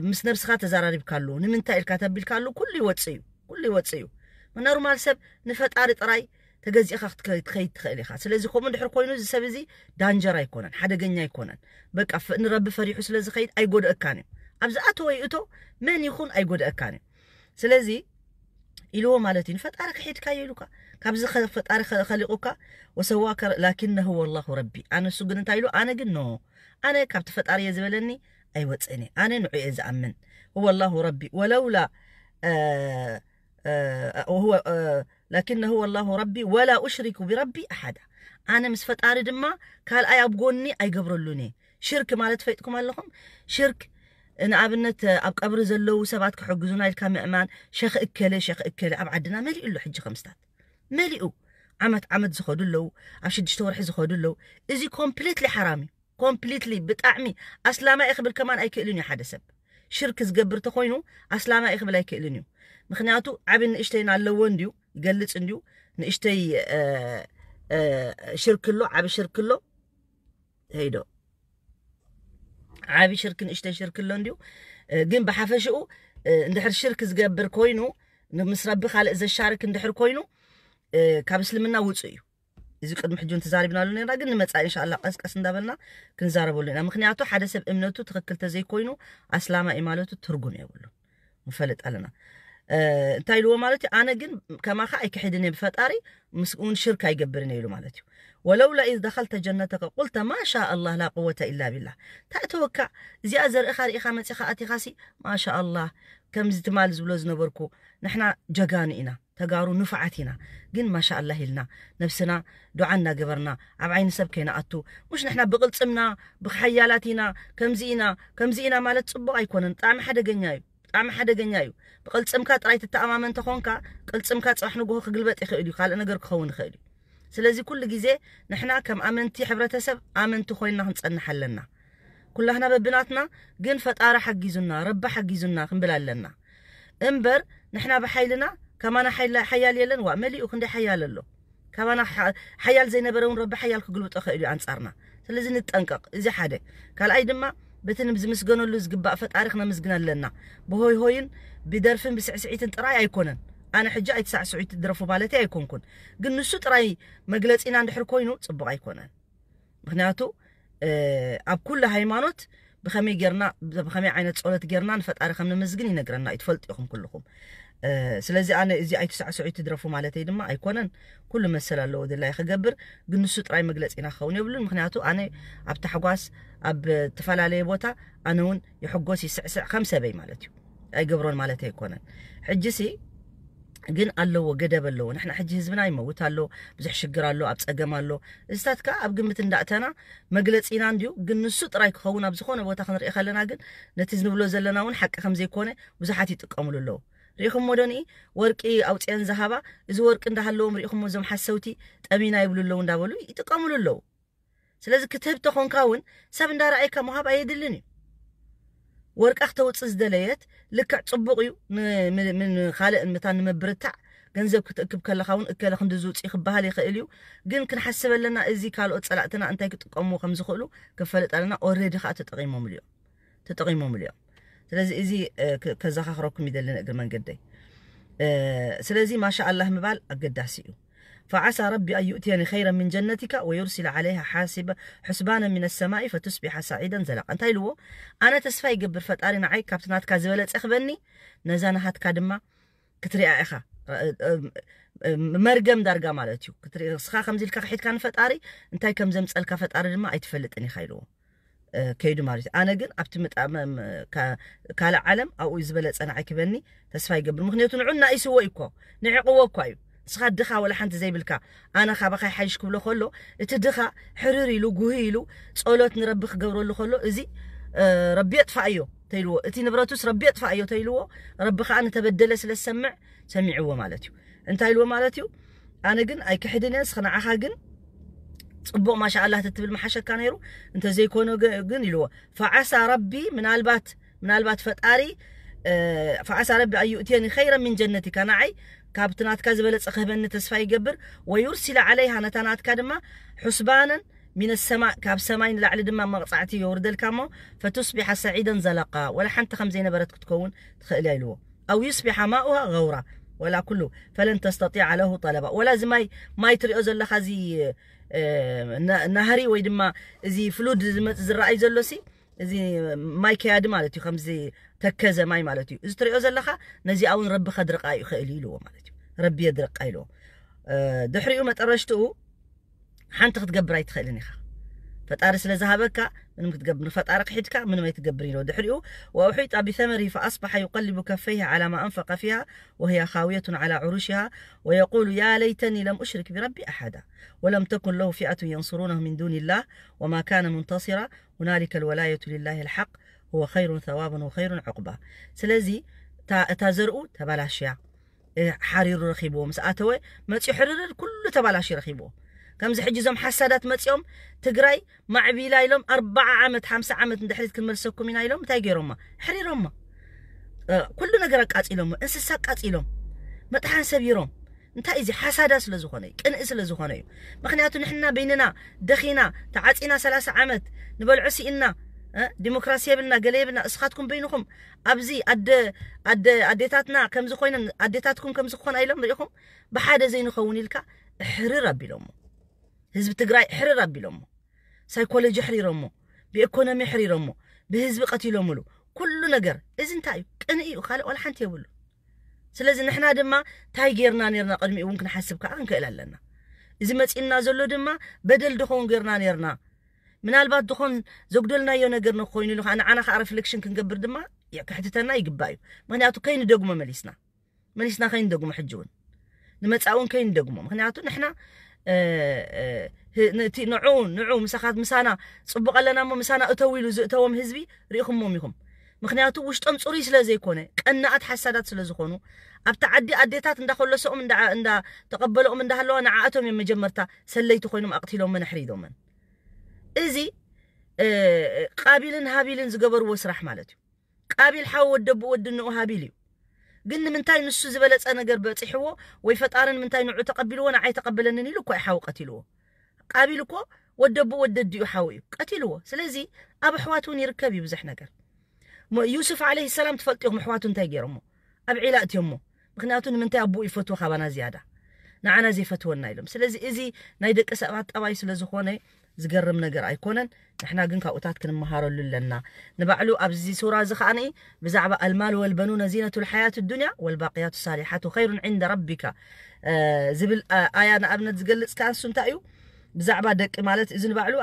ምስ ነብስኻ ተዘራሪብካሉ ንምንታይ ኢልካ ተቢልካሉ ኩሉ ይወፅእ እዩ ኩሉ ይወፅእ እዩ ኖርማል ሰብ ንፈጣሪ ጥራይ ተገዚእኻ ክትከይድ ትኽእል ኢኻ ስለዚ ከምኡ እንድሕር ኮይኑ እዚ ሰብ እዚ ዳንጀር ኣይኮነን ሓደገኛ ኣይኮነን በቃ ንረቢ ፈሪሑ ስለ ዝኸይድ ኣይጎደአካን እዩ ኣብ ዝኣተወ ይእቶ መን ይኹን ኣይጎደአካን እዩ ስለዚ ኢልዎ ማለት እዩ ንፈጣሪ ክሒድካዮ ኢሉካ ካብዚ ፈጣሪ ከሊቑካ ወሰዋከ ላኪነ ሁወ ላሁ ረቢ ኣነ እሱ ግን እንታይ ኢሉ ኣነ ግን ኖ ኣነ ካብቲ ፈጣሪ እየ ዝበለኒ ኣይወፅእን እየ ኣነ ንዑ እየ ዝኣምን ሁወ ላሁ ረቢ ወለውላ ላኪነ ሁወ ላሁ ረቢ ወላ ኡሽሪኩ ብረቢ ኣሓዳ ኣነ ምስ ፈጣሪ ድማ ካልኣይ ኣብ ጎኒ ኣይገብረሉን እየ ሽርክ ማለት ፈይጥኩም ኣለኹም ሽርክ ንኣብነት ኣብ ቀብሪ ዘለዉ ሰባት ክሕግዙና ኢልካ ምእማን ሸኽ እከለ ሸኽ እከለ ኣብ ዓድና መሊኡ ኣሎ ሕጂ ከምስታት መሊኡ ዓመት ዓመት ዝኸዱ ኣለዉ ኣብ ሽዱሽተ ወርሒ ዝኸዱ ኣለዉ እዚ ኮምፕሊትሊ ሓራም እዩ ኮምፕሊትሊ ብጣዕሚ ኣስላማይ ክብል ከማን ኣይክእልን እዩ ሓደ ሰብ ሽርክ ዝገብር ተኮይኑ ኣስላማይ ክብል ኣይክእልን እዩ ምክንያቱ ዓብን ንእሽተይን ኣለዎ እንድዩ ይገልፅ እንድዩ ንእሽተይ ሽርክ ኣሎ ዓብ ሽርክ ኣሎ ሄዶ ዓብ ሽርክ ንእሽተይ ሽርክ ኣሎ እንድዩ ግን ብሓፈሽኡ እንድሕር ሽርክ ዝገብር ኮይኑ ምስ ረቢ ካልእ ዘሻርክ እንድሕር ኮይኑ ካብ እስልምና ውፁ እዩ እዚ ቅድሚ ሕጂ ተዛሪብናሉ ነርና ግን ንመፃኢ እንሻላ ቀስቀስ እንዳበልና ክንዛረበሉ ኢና ምክንያቱ ሓደ ሰብ እምነቱ ትክክል ተዘይኮይኑ ኣስላማ እዩ ማለቱ ትርጉም የብሉ ንፈልጥ ኣለና እንታይ ኢልዎ ማለት እዩ ኣነ ግን ከማኻ ኣይክሕድን እየ ብፈጣሪ ምስኡን ሽርክ ኣይገብርን እየ ኢሉ ማለት እዩ ወለውላ ኢዝ ደኸልተ ጀነተከ ቁልተ ማሻ ኣላህ ላ ቁወተ ኢላ ቢላህ እንታይ እተወካ እዚኣ ዘርእኻ ርኢኻ መፂኻ ኣቲኻሲ ማሻ ኣላህ ከምዚ ትማል ዝብሎ ዝነበርኩ ንሕና ጀጋኑ ኢና ተጋሩ ንፉዓት ኢና ግን ማሻ ኣላህ ኢልና ነብስና ዱዓ እናገበርና ኣብ ዓይኒ ሰብ ከይንኣቱ ሙሽ ንሕና ብቅልፅምና ብሓያላት ኢና ከምዚ ኢና ከምዚ ኢና ማለት ፅቡቅ ኣይኮነን ብጣዕሚ ሓደገኛ እዩ ብጣዕሚ ሓደገኛ እዩ ብቅልፅምካ ጥራይ ትተኣማመን ተኾንካ ቅልፅምካ ፅባሕ ንግሆ ክግልበጥ ይኽእል እዩ ካልእ ነገር ክኸውን ይኽእል እዩ ስለዚ ኩሉ ግዜ ንሕና ከም ኣመንቲ ሕብረተሰብ ኣመንቲ ኮይንና ክንፀንሕ ኣለና ኩላህና በብናትና ግን ፈጣሪ ሓጊዙና ረቢ ሓጊዙና ክንብል ኣለና እምበር ንሕና ብሓይልና ከማና ሓያል የለን ዋ መሊኡ ክንደይ ሓያል ኣሎ ካባና ሓያል ዘይነበረ እውን ረቢ ሓያል ክግልብጦ ክእል እዩ ኣንጻርና ስለዚ ንጠንቀቕ እዚ ሓደ ካልኣይ ድማ በቲ ዝምስገነሉ ዝግባእ ፈጣሪ ክነምስግን ኣለና ብሆይ ሆይን ብደርፍን ብስዕስዒትን ጥራይ ኣይኮነን ኣነ ሕጂ ኣይትሳዕስዑ ትድረፉ ማለት ኣይኮንኩን ግን ንሱ ጥራይ መግለጺና እንድሕር ኮይኑ ጽቡቕ ኣይኮነን ምክንያቱ ኣብ ኩሉ ሃይማኖት ብኸመይ ጌርና ብኸመይ ዓይነት ጸሎት ጌርና ንፈጣሪ ከም ንምዝግን ይነግረና እዩ ትፈልጡ ኢኹም ኩልኹም ስለዚ ኣነ እዚ ኣይትሳዕስዑ ኣይትድረፉ ማለተይ ድማ ኣይኮነን። ኩሉ መሰል ኣለዎ ድላይ ክገብር፣ ግን ንሱ ጥራይ መግለፂና ክኸውን የብሉን። ምክንያቱ ኣነ ኣብ ታሕጓስ ኣብ ተፈላለየ ቦታ ኣነ እውን ይሕጎስ ይስዕስዕ ከም ሰበይ ማለት እዩ። ኣይገብሮን ማለት ኣይኮነን። ሕጂ ሲ ግን ኣለዎ፣ ገደብ ኣለዎ። ንሕና ሕጂ ህዝብና ይመውት ኣሎ፣ ብዙሕ ሽግር ኣሎ፣ ኣብ ፀገም ኣሎ። እዚታት ከዓ ኣብ ግምት እንዳእተና መግለፂና እንድዩ። ግን ንሱ ጥራይ ክኸውን ኣብ ዝኾነ ቦታ ክንርኢ ከለና ግን ነቲ ዝንብሎ ዘለና እውን ሓቂ ከም ዘይኮነ ብዙሓት ይጥቀምሉ ኣለዉ። ሪኢኹሞ ዶ ንኢ ወርቂ ኣውፅአን ዝሃባ፣ እዚ ወርቂ እንዳሃለዎም ሪኢኹሞ እዞም ሓሰውቲ ጠሚና ይብሉ ኣለዉ እንዳበሉ ይጥቀምሉ ኣለዉ። ስለዚ ክትህብ ተኾንካ እውን ሰብ እንዳረኣየካ ምሃብ ኣየድልን እዩ። ወርቃ ክተውፅእ ዝደለየት ልክዕ ፅቡቕ እዩ። ን- ን- ን- ንኻልእ ምታን ንምብርታዕ ገንዘብ ክትእክብ ከለኻ እውን እከለ ክንዲ ዝውፅእ ክበሃል ይኽእል እዩ። ግን ክንሓስብ ኣለና፣ እዚ ካልኦት ፀላእትና እንታይ ክጥቀምዎ ከም ዝኽእሉ ክንፈልጥ ኣለና። ኦልሬዲ ከዓ ተጠቒሞምሉ እዮም ተጠቒሞምሉ እዮም። ስለዚ እዚ እ፣ ከ- ከዘኻኽረኩም ይደልን እግሪ መንገደይ። እ፣ ስለዚ ማሻ ኣላህ ምባል ኣገዳሲ እዩ። فعسى ربي أن يؤتيني خيرا من جنتك ويرسل عليها حاسبا حسبانا من السماء فتصبح صعيدا زلقا። እንታይ ኢልዎ? ኣነ ተስፋ ይገብር ፈጣሪ ንዓይ ካብቲ ናትካ ዝበለጸ ክበኒ፣ ነዛ ናሃትካ ድማ ክትሪኣ ኢኻ። እ፣ እ፣ እ፣ መርገም ዳርጋ ማለት እዩ። ክትሪ- እስኻ ከምዚ ኢልካ ክሒድካ ንፈጣሪ እንታይ ከም ዘምጸልካ ፈጣሪ ድማ ኣይትፈልጥን ኢኻ ኢልዎ። እ፣ ከይዱ ማለት እዩ። ኣነ ግን ኣብቲ ምጣ- መ- መ- ካ- ካልእ ዓለም ኣብኡ ዝበለጸ ንዓይ ክበኒ ተስፋ ይገብር። ምክንያቱ ንዑ እናኢስዎ እዩ እኮ፣ ንዕቕዎ እኳ እዩ። ንስኻ ድኻ ወላ ሓንቲ ዘይብልካ፣ ኣነ ካባኻ ይሓይሽ ክብሎ ከሎ፣ እቲ ድኻ ሕርር ኢሉ፣ ጉህ ኢሉ፣ ጸሎት ንረቢ ክገብረሉ ከሎ፣ እዚ እ፣ ረቢ የጥፋእዮ ተይልዎ፣ እቲ ንብረቱስ ረቢ የጥፋእዮ ተይልዎ፣ ረቢ ከዓ ንተበደለ ስለ ዝሰምዕ ሰሚዕዎ ማለት እዩ። እንታይ ኢልዎ ማለት እዩ? ኣነ ግን ኣይክሕድን እየ፣ እስኸ ንዓኻ ግን ፅቡቕ ማሻ ኣላህ ተትብል መሓሸካ ነይሩ። እንተዘይኮነ ገ- ግን ኢልዎ ፈዓሳ ረቢ ምናልባት ምናልባት ፈጣሪ እ፣ ፈዓሳ ረቢ ኣን ዩእትየኒ ኸይረ ምን ጀነቲካ፣ ንዓይ ካብቲ ናትካ ዝበለፀ ክህበኒ ተስፋ ይገብር። ወዩርሲለ ዓለይሃ፣ ነታ ናትካ ድማ ሑስባነን ሚነ ሰማ፣ ካብ ሰማይ ንላዕሊ ድማ መቕፃዕቲ የውርደልካ እሞ ፈቱስቢሓ ሰዒደን ዘለቃ፣ ወላ ሓንቲ ከም ዘይነበረት ክትከውን ትኽእል እያ ኢልዎ። ኣው ዩስቢሓ ማኡሃ ገውራ ወላ ኩሉ ፈለን ተስተጢዓ ለሁ ጠለባ። ወላ እዚ ማይ ማይ ትሪኦ ዘለኻ እዚ እ፣ ና- ናህሪ ወይ ድማ እዚ ፍሉድ ዝመፅ ዝረኣይ ዘሎ ሲ እዚ ማይ ከያዲ ማለት እዩ። ከምዚ ተከዘ ማይ ማለት እዩ። እዚ ትሪኦ ዘለኻ ነዚኣ እውን ረቢ ከድርቃ ይኽእል እዩ ኢልዎ ማለት እዩ። ረቢ የድርቃ ኢልዎ። እ፣ ድሕሪኡ መጠረሽትኡ ሓንቲ ክትገብር ኣይትኽእልን ኢኻ። ፈጣሪ ስለ ዝሃበካ ምንም ክትገብር፣ ንፈጣሪ ክሒድካ ምንም ኣይትገብር ኢልዎ። ድሕሪኡ وأحيط بثمره فأصبح يقلب كفيه على ما أنفق فيها وهي خاوية على عروشها ويقول يا ليتني لم أشرك بربي أحدا ولم تكن له فئة ينصرونه من دون الله وما كان منتصرا هنالك الولاية لله الحق هو خير ثوابا وخير عقبا። ስለዚ እታ እታ ዘርኡ ተባላሽያ እ፣ ሓሪሩ ረኺብዎ ምስ ኣተወ መፂኡ ሕርርር ኩሉ ተባላሽዩ ረኺብዎ። ከምዚ ሕጂ እዞም ሓሳዳት መፂኦም ትግራይ ማዕቢላ ኢሎም ኣርባዓ ዓመት ሓምሳ ዓመት ንድሕሪት ክንመልሰኩም ኢና ኢሎም እንታይ ገይሮማ? ሕሪሮማ። እ፣ ኩሉ ነገር ኣቃፂሎሞ፣ እንስሳ ኣቃፂሎም፣ መጥሓን ሰቢሮም። እንታይ እዚ ሓሳዳ ስለ ዝኾነ እዩ፣ ቅንኢ ስለ ዝኾነ እዩ። ምክንያቱ ንሕና በይንና ደኺና ተዓፂና ሰላሳ ዓመት ንበልዖ ስኢና እ፣ ዲሞክራሲ የብልና ገለ የብልና። እስኻትኩም በይንኹም ኣብዚ ኣደ ኣደ ኣዴታትና ከምዚ ኮይነን ኣዴታትኩም ከምዚ ክኾና ኢሎም ርኢኹም ብሓደ ዘይንኸውን ኢልካ እሕርር ኣቢሎሞ። ህዝቢ ትግራይ እሕርር ኣቢሎሞ። ሳይኮሎጂ ሕሪሮሞ፣ ብኢኮኖሚ ሕሪሮሞ፣ ብህዝቢ ቀቲሎምሉ። ኩሉ ነገር እዚ እንታይ እዩ? ቅንኢ እዩ፣ ካልእ ዋላ ሓንቲ የብሉ። ስለዚ ንሕና ድማ እንታይ ጌርና ኔርና ቅድሚኡ እውን ክንሓስብ ከዓ ክንክእል ኣለና። እዚ መፂእና ዘሎ ድማ በደል ድኸውን ጌርና ኔርና ምናልባት ድኾን ዘጉደልናዮ ነገር ንኮይኑ ኢሉ ከዓ ንዓና ከዓ ሪፍሌክሽን ክንገብር ድማ የ- ከሕትተና ይግባእ እዩ። ምክንያቱ ከይንደግሞ መሊስና መሊስና ከይንደግሞ ሕጂ እውን ንመፃእ እውን ከይንደግሞ። ምክንያቱ ንሕና እ፣ እ፣ ህ- ነቲ ንዑ ንዑ ምሳኻት ምሳና ፅቡቅ ኣለና እሞ ምሳና እተው ኢሉ ዝእተዎም ህዝቢ ርኢኹሞም ኢኹም። ምክንያቱ ውሽጦም ፅሩይ ስለ ዘይኮነ ቀናኣት ሓሳዳት ስለ ዝኾኑ ኣብቲ ዓዲ ኣዴታት እንዳኮለሰኦም እንዳ እንዳ ተቐበለኦም እንዳሃለዋ ንዓኣቶም እዮም መጀመርታ ሰለይቲ ኮይኖም ኣቕቲሎምን ኣሕሪዶምን። እዚ እ፣ ቃቢልን ሃቢልን ዝገበርዎ ስራሕ ማለት እዩ። ቃቢል ሓው ወደቡ ወዲ ንኡ ሃቢል እዩ። ግን ንምንታይ ንሱ ዝበለፀ ነገር በፂሕዎ ወይ ፈጣሪ ንምንታይ ንዑ ተቐቢልዎ ንዓይ ተቐበለንን ኢሉ እኮ እዩ ሓው ቀቲልዎ። ቃቢል እኮ ወደቡ ወደዲ እዩ ሓው እዩ ቀቲልዎ። ስለዚ ኣብ ኣሕዋት እውን ይርከብ እዩ ብዙሕ ነገር። ሞ- ዩሱፍ ዓለይሂ ሰላም ትፈልጡ ኢኹም ኣሕዋቱ እንታይ ገይሮሞ? ኣብ ዒላ እትዮሞ። ምክንያቱ ንምንታይ ኣቦኡ ይፈትዎ ካባና ዝያዳ? ንዓና ዘይፈትወና ኢሎም። ስለዚ እዚ ናይ ደቂ ሰባት ጠባይ ስለ ዝኾነ ዝገርም ነገር ኣይኮነን። ንሕና ግን ካብኡታት ክንመሃረሉ ኣለና። ንባዕሉ ኣብዚ ሱራ እዚ ከኣ ብዛዕባ ኣልማል ወልበኑነ ዚነቱ ልሓያት ዱንያ ወልባቅያቱ ሳሊሓቱ ኸይሩን ዕንደ ረቢካ ዝብል ኣያ ንኣብነት ዝገልጽ ከኣ ንሱ እንታይ እዩ? ብዛዕባ ደቂ ማለት እዚ ንባዕሉ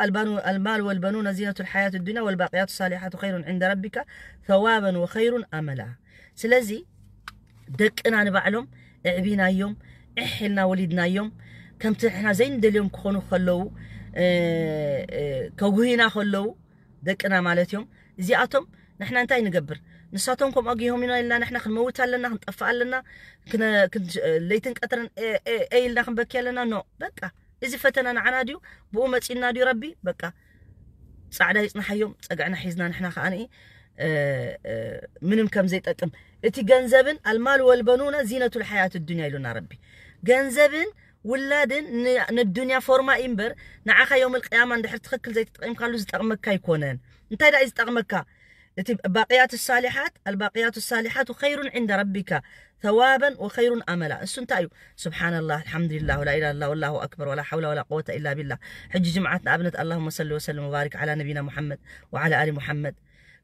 ኣልማል ወልበኑነ ዚነቱ ልሓያት ዱንያ ወልባቅያቱ ሳሊሓቱ ኸይሩን ዕንደ ረቢካ ተዋበን ወኸይሩን ኣመላ። ስለዚ ደቅና ንባዕሎም እዕቢናዮም፣ ዕሕ ኢልና ወሊድናዮም፣ ከምቲ ንሕና ዘይንደልዮም ክኾኑ ከለዉ፣ ከጉህዩና ከለዉ፣ ደቅና ማለት እዮም። እዚኣቶም ንሕና እንታይ ንገብር? ንሳቶም ከምኡ ኣጊሆም ኢና ኢልና ንሕና ክንመውት ኣለና፣ ክንጠፍእ ኣለና፣ ለይትን ቀትርን ኢልና ክንበኪ ኣለና። ኖ፣ በቃ እዚ ፈተና ንዓና ድዩ? ብኡ መጺና ድዩ ረቢ? በቃ ጻዕዳ ይጽናሓዮም፣ ጸግዕና ሒዝና ንሕና ከኣ ምንም ከም ዘይጠቅም። እቲ ገንዘብን ኣልማል ወልበኑነ ዚነቱ ልሓያት ዱንያ ኢሉና ረቢ። ገንዘብን ውላድን ንዱንያ ፎርማ እዩ እምበር ንዓኻ ዮም ልቅያማ እንድሕር ትኽክል ዘይተጠቂምካሉ ዝጠቕመካ ኣይኮነን። እንታይ ደኣ እዩ ዝጠቕመካ? እቲ ባቅያቱ ሳሊሓት ኣልባቅያቱ ሳሊሓቱ ኸይሩን ዕንደ ረቢካ ተዋበን ወኸይሩን ኣመላ። እሱ እንታይ እዩ? ስብሓንላህ፣ ኣልሓምዱሊላህ፣ ወላ ኢላሃ ኢላላህ፣ ወላሁ ኣክበር፣ ወላ ሓውላ ወላ ቁወተ ኢላ ቢላህ። ሕጂ ጅምዓት ንኣብነት ኣላሁመ ሰሊ ወሰልም ወባሪክ ዓላ ነቢና ሙሓመድ ወዓላ ኣሊ ሙሓመድ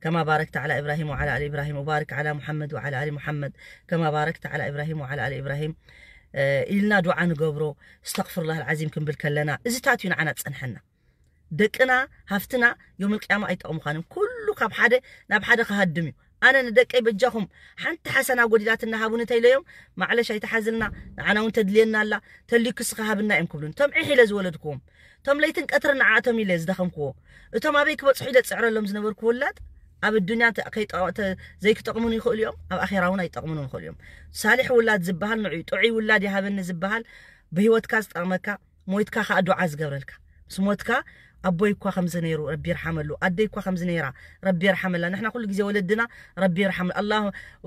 ከማ ባረክተ ዓላ ኢብራሂም ወዓላ ኣሊ ኢብራሂም ወባሪክ ዓላ ሙሓመድ ወዓላ ኣሊ ሙሓመድ ከማ ባረክተ ዓላ ኢብራሂም ወዓላ ኣሊ ኢብራሂም ኢልና ዱዓ ንገብሮ። እስተግፍሩላህ ኣልዓዚም ክንብል ከለና እዚታት እዩ ንዓና ዝጸንሐና። ደቅና ሃፍትና ዮም ልቅያማ ኣይጠቕሙኻን እዮም። ኩሉ ካብ ሓደ ናብ ሓደ ክሃድም እዩ። ኣነ ንደቀይ በጃኹም ሓንቲ ሓሰና ጎዲላትና ሃቡኒ ተይለዮም፣ ማዕለሽ ኣይትሓዝልና፣ ንዓና እውን ተድልየና ኣላ፣ ተልዩክስ ሃብና እዮም ክብሉን። እቶም ዕሕ ኢለ ዝወለድክዎም፣ እቶም ለይትን ቀትርን ንዓቶም ኢለ ዝደኸምክዎ፣ እቶም ኣበይ ክበጽሑ ኢለ ዝጽዕረሎም ዝነበርኩ ውላድ ኣብ ኣዱንያ ዘይክጠቕሙን ይኽእሉ እዮም፣ ኣብ ኣኼራ እውን ኣይጠቕሙን ይኽእሉ እዮም። ሳሊሕ ውላድ ዝበሃል ንዑ ጥዑይ ውላድ ይሃበኒ ዝበሃል ብህይወትካ ዝጠቕመካ ሞይትካ ከዓ ዱዓ ዝገብረልካ ምስ ሞትካ ኣቦይ እኳ ከምዚ ነይሩ ረቢ ይርሓመሉ ኣደይ እኳ ከምዚ ነይራ ረቢ ይርሓመላ ንሕና ኩሉ ግዜ ወለድና ረቢ ይርሓም ኣላ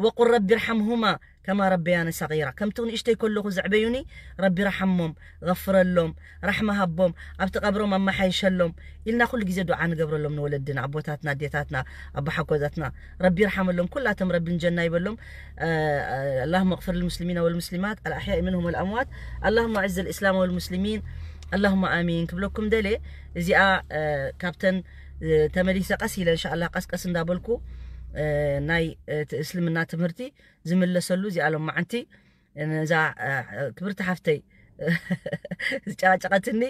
ወቁል ረቢ ይርሓምሁማ ከማ ረበያኒ ሰጊራ ከምቲ ንእሽተይ ከለኹ ዘዕበዩኒ ረቢ ርሓሞም غفረሎም ራሕማ ሃቦም ኣብቲ ቀብሮም ኣመሓይሸሎም ኢልና ኩሉ ግዜ ዱዓ ንገብረሎም ንወለድና ኣቦታትና ኣዴታትና ኣቦሓጎታትና ረቢ ይርሓመሎም ኩላቶም ረቢ ንጀና ይበሎም اللهم اغفر للمسلمين والمسلمات الأحياء منهم والأموات اللهم أعز الإسلام والمسلمين اللهم آمين ክብለኩም ደልየ እዚኣ ካብተን ተመሊሰ ቀስ ኢለ እንሻላ ቀስቀስ እንዳበልኩ ናይ እቲ እስልምና ትምህርቲ ዝምለሰሉ እዚኣ ሎም መዓንቲ ነዛ ክብርቲ ሓፍተይ ዝጨቃጨቀትኒ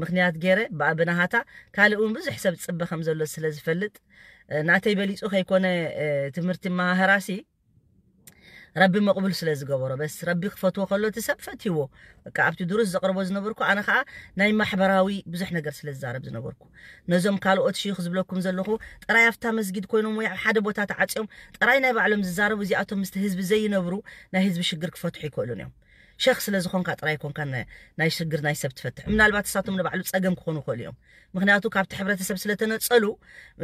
ምክንያት ገይረ ብኣ ብናሃታ ካልእ እውን ብዙሕ ሰብ ዝፅበ ከም ዘሎ ስለ ዝፈልጥ ናተይ በሊፁ ከይኮነ ትምህርቲ መሃህራሲ ረቢ መቕቡል ስለ ዝገበሮ በስ ረቢ ክፈትዎ ከሎ እቲ ሰብ ፈትይዎ በቃ ኣብቲ ድሩስ ዘቕርቦ ዝነበርኩ ኣነ ከዓ ናይ ማሕበራዊ ብዙሕ ነገር ስለ ዝዛረብ ዝነበርኩ ነዞም ካልኦት ሽይኽ ዝብለኩም ዘለኹ ጥራይ ኣብታ መስጊድ ኮይኖም ወይ ኣብ ሓደ ቦታ ተዓፅዮም ጥራይ ናይ ባዕሎም ዝዛረቡ እዚኣቶም ምስቲ ህዝቢ ዘይነብሩ ናይ ህዝቢ ሽግር ክፈትሑ ይክእሉን እዮም ሸኽ ስለ ዝኾንካ ጥራይ ኮንካ ናይ ሽግር ናይ ሰብ ትፈትሕ ምናልባት እሳቶም ንባዕሉ ፀገም ክኾኑ ይኽእሉ እዮም ምክንያቱ ካብቲ ሕብረተሰብ ስለተነፀሉ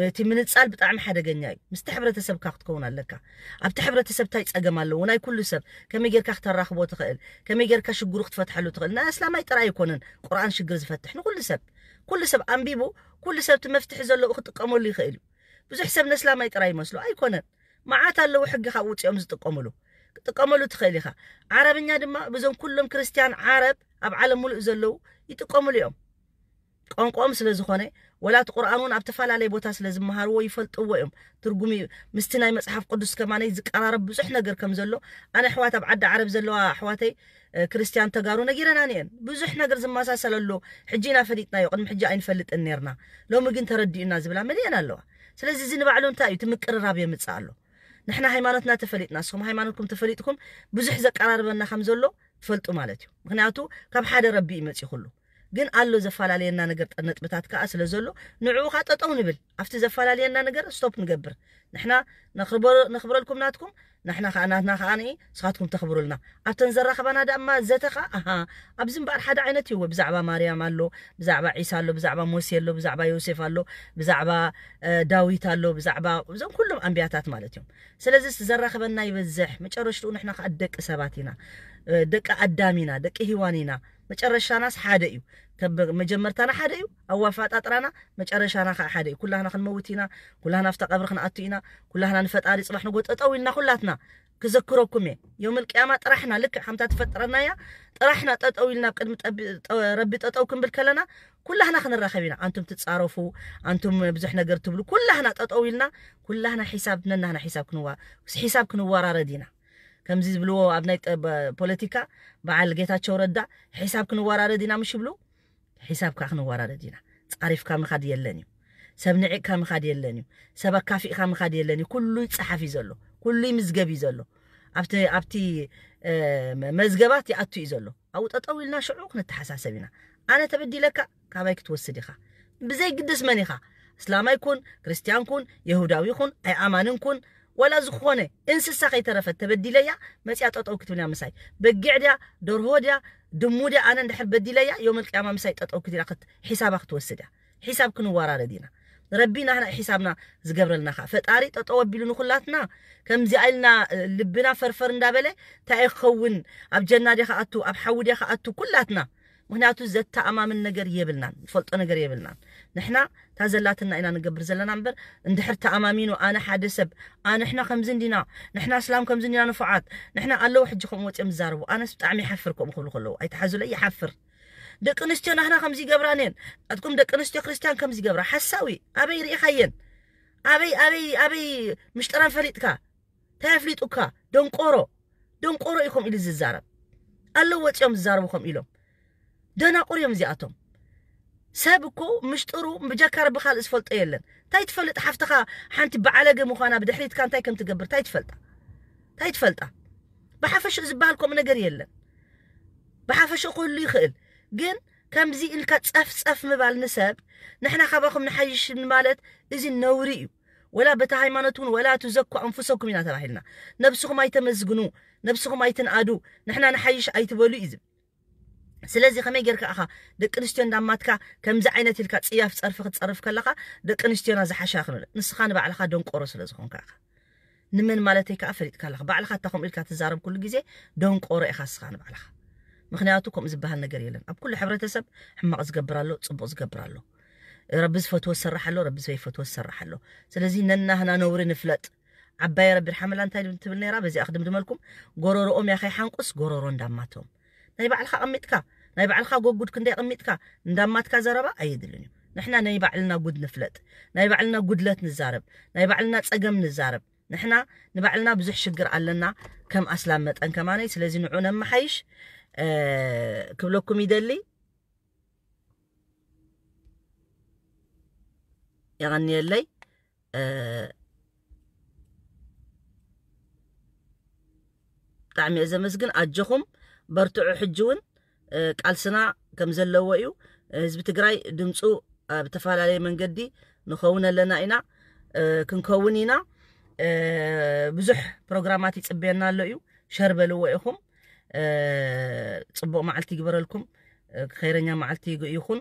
እቲ ምንፃል ብጣዕሚ ሓደገኛ እዩ ምስቲ ሕብረተሰብካ ክትከውን ኣለካ ኣብቲ ሕብረተሰብ ታይ ፀገም ኣለዎ ናይ ኩሉ ሰብ ከመይ ጌርካ ክተራኽቦ ትኽእል ከመይ ጌርካ ሽግሩ ክትፈትሐሉ ትኽእል ናይ ኣስላማይ ጥራይ ኣይኮነን ቁርኣን ሽግር ዝፈትሕ ንኩሉ ሰብ ኩሉ ሰብ ኣንቢቡ ኩሉ ሰብ እቲ መፍትሒ ዘለዎ ክጥቀመሉ ይኽእል እዩ ብዙሕ ሰብ ነስላማይ ጥራይ ይመስሉ ኣይኮነን መዓት ኣለዉ ሕጊ ካብ ውፅኦም ዝጥቀምሉ ክጥቀመሉ ትኽእል ኢኻ ዓረብኛ ድማ ብዞም ኩሎም ክርስትያን ዓረብ ኣብ ዓለም ሙሉእ ዘለዉ ይጥቀምሉ እዮም ቋንቋኦም ስለ ዝኾነ ወላ እቲ ቁርኣን እውን ኣብ ተፈላለየ ቦታ ስለ ዝመሃርዎ ይፈልጥዎ እዮም ትርጉም ምስቲ ናይ መፅሓፍ ቅዱስ ከማነይ ዝቀራረብ ብዙሕ ነገር ከም ዘሎ ኣነ ኣሕዋት ኣብ ዓዲ ዓረብ ዘለዋ ኣሕዋተይ ክርስትያን ተጋሩ ነጊረናን እየን ብዙሕ ነገር ዝመሳሰል ኣሎ ሕጂ ኢና ፈሊጥናዮ ቅድሚ ሕጂ ኣይንፈልጥን ነርና ሎሚ ግን ተረዲኡና ዝብላ መሊአን ኣለዋ ስለዚ እዚ ንባዕሉ እንታይ እዩ እቲ ምቅርራብ የምፅእ ኣሎ ንሕና ሃይማኖትና ተፈሊጥና ንስኹም ሃይማኖትኩም ተፈሊጥኩም ብዙሕ ዘቀራርበና ከም ዘሎ ትፈልጡ ማለት እዩ ምክንያቱ ካብ ሓደ ረቢ እዩ መፅኡ ኩሉ ግን ኣሎ ዘፈላለየና ነገር ነጥብታት ከዓ ስለ ዘሎ ንዕኡ ከዓ ጠጠው ንብል ኣብቲ ዘፈላለየና ነገር ስቶፕ ንገብር ንሕና ነኽብረልኩም ናትኩም ንሕና ከዓ ናትና ከዓ ንኢ ንስኻትኩም ተኽብሩልና ኣብተን ዘራኽባና ደማ ዘተ ከዓ ኣሃ ኣብዚ እምበኣር ሓደ ዓይነት እዩ ብዛዕባ ማርያም ኣሎ ብዛዕባ ዒሳ ኣሎ ብዛዕባ ሞሴ ኣሎ ብዛዕባ ዮሴፍ ኣሎ ብዛዕባ ዳዊት ኣሎ ብዛዕባ እዞም ኩሎም ኣንቢያታት ማለት እዮም ስለዚ ዘራኽበና ይበዝሕ መጨረሽትኡ ንሕና ከዓ ደቂ ሰባት ኢና ደቂ ኣዳም ኢና ደቂ ሂዋን ኢና መጨረሻናስ ሓደ እዩ መጀመርታና ሓደ እዩ ኣዋፋጣጥራና መጨረሻና ከዓ ሓደ እዩ ኩላህና ክንመውት ኢና ኩላህና ኣብታ ቀብሪ ክንኣቱ ኢና ኩላህና ንፈጣሪ ፅባሕ ንጎ ጠጠው ኢልና ኩላትና ክዘክረኩም እየ። ዮም ልቅያማ ጥራሕና ልክዕ ከምታ ትፈጠረና እያ። ጥራሕና ጠጠው ኢልና ኣብ ቅድሚ ጠቢ- ጠ- ረቢ ጠጠው ክንብል ከለና ኩላህና ክንራኸብ ኢና። ኣንቱም ትጻረፉ፣ ኣንቱም ብዙሕ ነገር ትብሉ፣ ኩላህና ጠጠው ኢልና ኩላህና ሒሳብ ነናህና ሒሳብ ክንዋ ሒሳብ ክንወራረድ ኢና። ከምዚ ዝብልዎ ኣብ ናይ ጠ- በ- ፖለቲካ በዓል ጌታቸው ረዳ ሒሳብ ክንወራረድ ኢና ምሽ ይብሉ። ሒሳብ ከዓ ክንወራረድ ኢና። ጻሪፍካ ምኻድ የለን እዩ። ሰብ ንዒቕካ ምኻድ የለን እዩ። ሰብ ኣካፊእካ ምኻድ የለን እዩ። ኩሉ ይጸሓፍ እዩ ዘሎ፣ ኩሉ ይምዝገብ እዩ ዘሎ። ኣብቲ ኣብቲ እ፣ መዝገባት ይኣቱ እዩ ዘሎ። ኣብኡ ጠጠው ኢልና ሽዑ ክንተሓሳሰብ ኢና። ኣነ ተበዲለካ ካባይ ክትወስድ ኢኻ፣ ብዘይ ግድስ መን ኢኻ። እስላማይ ኩን፣ ክርስትያን ኩን፣ የሁዳዊ ኩን፣ ኣይኣማንን ኩን፣ ወላ ዝኾነ እንስሳ ከይተረፈት ተበዲለያ መፅያ ጠጠው ክትብል እያ ምሳይ። በጊዕ ድያ፣ ደርሆ ድያ፣ ድሙ ድያ፣ ኣነ እንድሕር በዲለያ ዮም ልቅያማ ምሳይ ጠጠው ክትላ ሒሳባ ክትወስድ እያ። ሒሳብ ክንወራረድ ኢና። ረቢ ናህና ሒሳብና ዝገብረልና ኸዓ ፈጣሪ ጠጠው ኣቢሉ ንኹላትና ከምዚኣ ኢልና እ፣ ልብና ፈርፈር እንዳበለ እንታይ ክኸውን፣ ኣብ ጀና ዲኻ ኣቱ ኣብ ሓዊ ዲኻ ኣቱ ኩላትና። ምክንያቱ ዘተኣማምን ነገር የብልናን፣ ንፈልጦ ነገር የብልናን። ንሕና እታ ዘላትና ኢና ንገብር ዘለና እምበር እንድሕር ተኣማሚኑ ኣነ ሓደ ሰብ ኣንሕና ከምዚ እንዲና፣ ንሕና እስላም ከምዚ እንዲና ንፉዓት፣ ንሕና ኣለዉ ሕጂ ከምኡ ወፂኦም ዝዛረቡ ኣነስ ብጣዕሚ ይሓፍር። ከምኡ ክብሉ ከለዉ ኣይተሓዙለይ ይሓፍር። ደቂ ኣንስትዮ ናህና ከምዚ ይገብራን እየን። ኣትኩም ደቂ ኣንስትዮ ክርስትያን ከምዚ ይገብራ ሓሳዊ ኣበይ ርኢኻየን? ኣበይ ኣበይ ኣበይ ምሽጥረን ፈሊጥካ እንታይ ኣፍሊጡካ? ደንቆሮ ደንቆሮ እዩ ከምኡ ኢሉ ዝዛረብ። ኣለዉ ወፂኦም ዝዛረቡ ከምኡ ኢሎም። ደናቁር እዮም እዚኣቶም። ሰብ እኮ ምሽጥሩ ብጀካ ረቢ ካልእ ዝፈልጦ የለን። እንታይ ትፈልጥ ሓፍትኻ ሓንቲ በዓለገ ምዃና ብድሕሪትካ እንታይ ከም ትገብር እንታይ ትፈልጣ እንታይ ትፈልጣ? ብሓፈሽኡ ዝበሃል ከምኡ ነገር የለን። ብሓፈሽኡ ክህሉ ይኽእል፣ ግን ከምዚ ኢልካ ጸፍጸፍ ምባል ንሰብ ንሕና ካባኹም ንሓይሽ ማለት እዚ ነውሪ እዩ። ወላ በቲ ሃይማኖት እውን ወላ ትዘኩ ኣንፉሰኩም ኢና ተባሂልና። ነብስኹም ኣይተመዝግኑ፣ ነብስኹም ኣይትንኣዱ፣ ንሕና ንሓይሽ ኣይትበሉ እዩ ዝብል። ስለዚ ከመይ ጌርካ ኢኻ ደቂ ኣንስትዮ እንዳማትካ ከምዚ ዓይነት ኢልካ ጽያፍ ጸርፊ ክትጸርፍ ከለኻ ደቂ ኣንስትዮና ዝሓሻ ክንብል ንስኻ ንባዕልኻ ደንቆሮ ስለ ዝኾንካ ኢኻ። ንመን ማለተይ ከዓ ፈሊጥካ ኣለኻ። ባዕልኻ እታ ከምኡ ኢልካ ትዛረብ ኩሉ ግዜ ደንቆሮ ኢኻ ንስኻ ንባዕልኻ። ምክንያቱ ከምኡ ዝበሃል ነገር የለን። ኣብ ኩሉ ሕብረተሰብ ሕማቕ ዝገብር ኣሎ፣ ጽቡቕ ዝገብር ኣሎ። ረቢ ዝፈትዎ ዝሰርሕ ኣሎ፣ ረቢ ዘይፈትዎ ዝሰርሕ ኣሎ። ስለዚ ነናህና ነውሪ ንፍለጥ። ዓባይ ረቢ ርሓመላ እንታይ ትብል ነይራ? በዚኣ ክድምድመልኩም። ጎረሮኦም ያኸይ ሓንቁስ ጎረሮ እንዳማቶም። ናይ ባዕልኻ ኣቐሚጥካ ናይ ባዕልኻ ጎጉድ ክንደይ ኣቐሚጥካ እንዳማትካ ዘረባ ኣየድልን እዩ። ንሕና ናይ ባዕልና ጉድ ንፍለጥ፣ ናይ ባዕልና ጉድለት ንዛረብ፣ ናይ ባዕልና ጸገም ንዛረብ። ንሕና ንባዕልና ብዙሕ ሽግር ኣለና ከም ኣስላም መጠን ከማነይ። ስለዚ ንዑ ነመሓይሽ እ፣ ክብለኩም ይደሊ። የቐንየለይ። እ፣ ብጣዕሚ እየ ዘመስግን። ኣጆኹም በርትዑ። ሕጂ እውን እ፣ ቃልስና ከም ዘለዎ እዩ። ህዝቢ ትግራይ ድምፁ ኣብ ዝተፈላለየ መንገዲ ንኸውን ኣለና ኢና፣ እ፣ ክንከውን ኢና። እ፣ ብዙሕ ፕሮግራማት ይፅበየና ኣሎ እዩ። ሸር በልዎ ኢኹም። እ፣ ፅቡቕ መዓልቲ ይግበረልኩም። እ፣ ኸይረኛ መዓልቲ ይግ- ይኹን።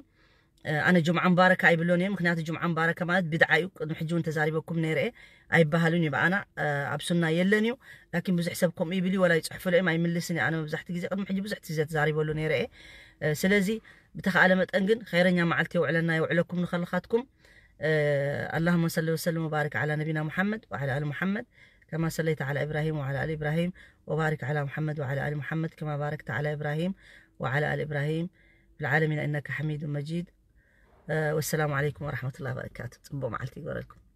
እ፣ ኣነ ጁምዓ ምባረካ ኣይብሎን እየ፣ ምክንያቱ ጁምዓ ምባረካ ማለት ብድዓ እዩ። ቅድሚ ሕጂ እውን ተዛሪበኩም ነይረ እየ። ኣይበሃሉን እዩ ብኣና፣ እ፣ ኣብ ሱና የለን እዩ። ላኪን ብዙሕ ሰብ ከምኡ ይብል እዩ፣ ወላ ይፅሕፍሉ እዮም ኣይምልስን እየ። ኣነ መብዛሕቲ ግዜ ቅድሚ ሕጂ ብዙሕ ግዜ ተዛሪበሉ ነይረ እየ። እ፣ ስለዚ ብተኻእለ መጠን ግን ኸይረኛ መዓልቲ የውዕለና የውዕለኩም ንኸልኻትኩም። እ፣ اللهم صل وسلم وبارك على نبينا محمد وعلى آل محمد كما صليت على إبراهيم وعلى آل إبراهيم وبارك على محمد وعلى آل محمد كما باركت على إبراهيم وعلى آل إبراهيم في العالمين إنك حميد مجيد. እ፣ والسلام عليكم ورحمة الله وبركاته. ፅቡቕ መዓልቲ ይግበረልኩም።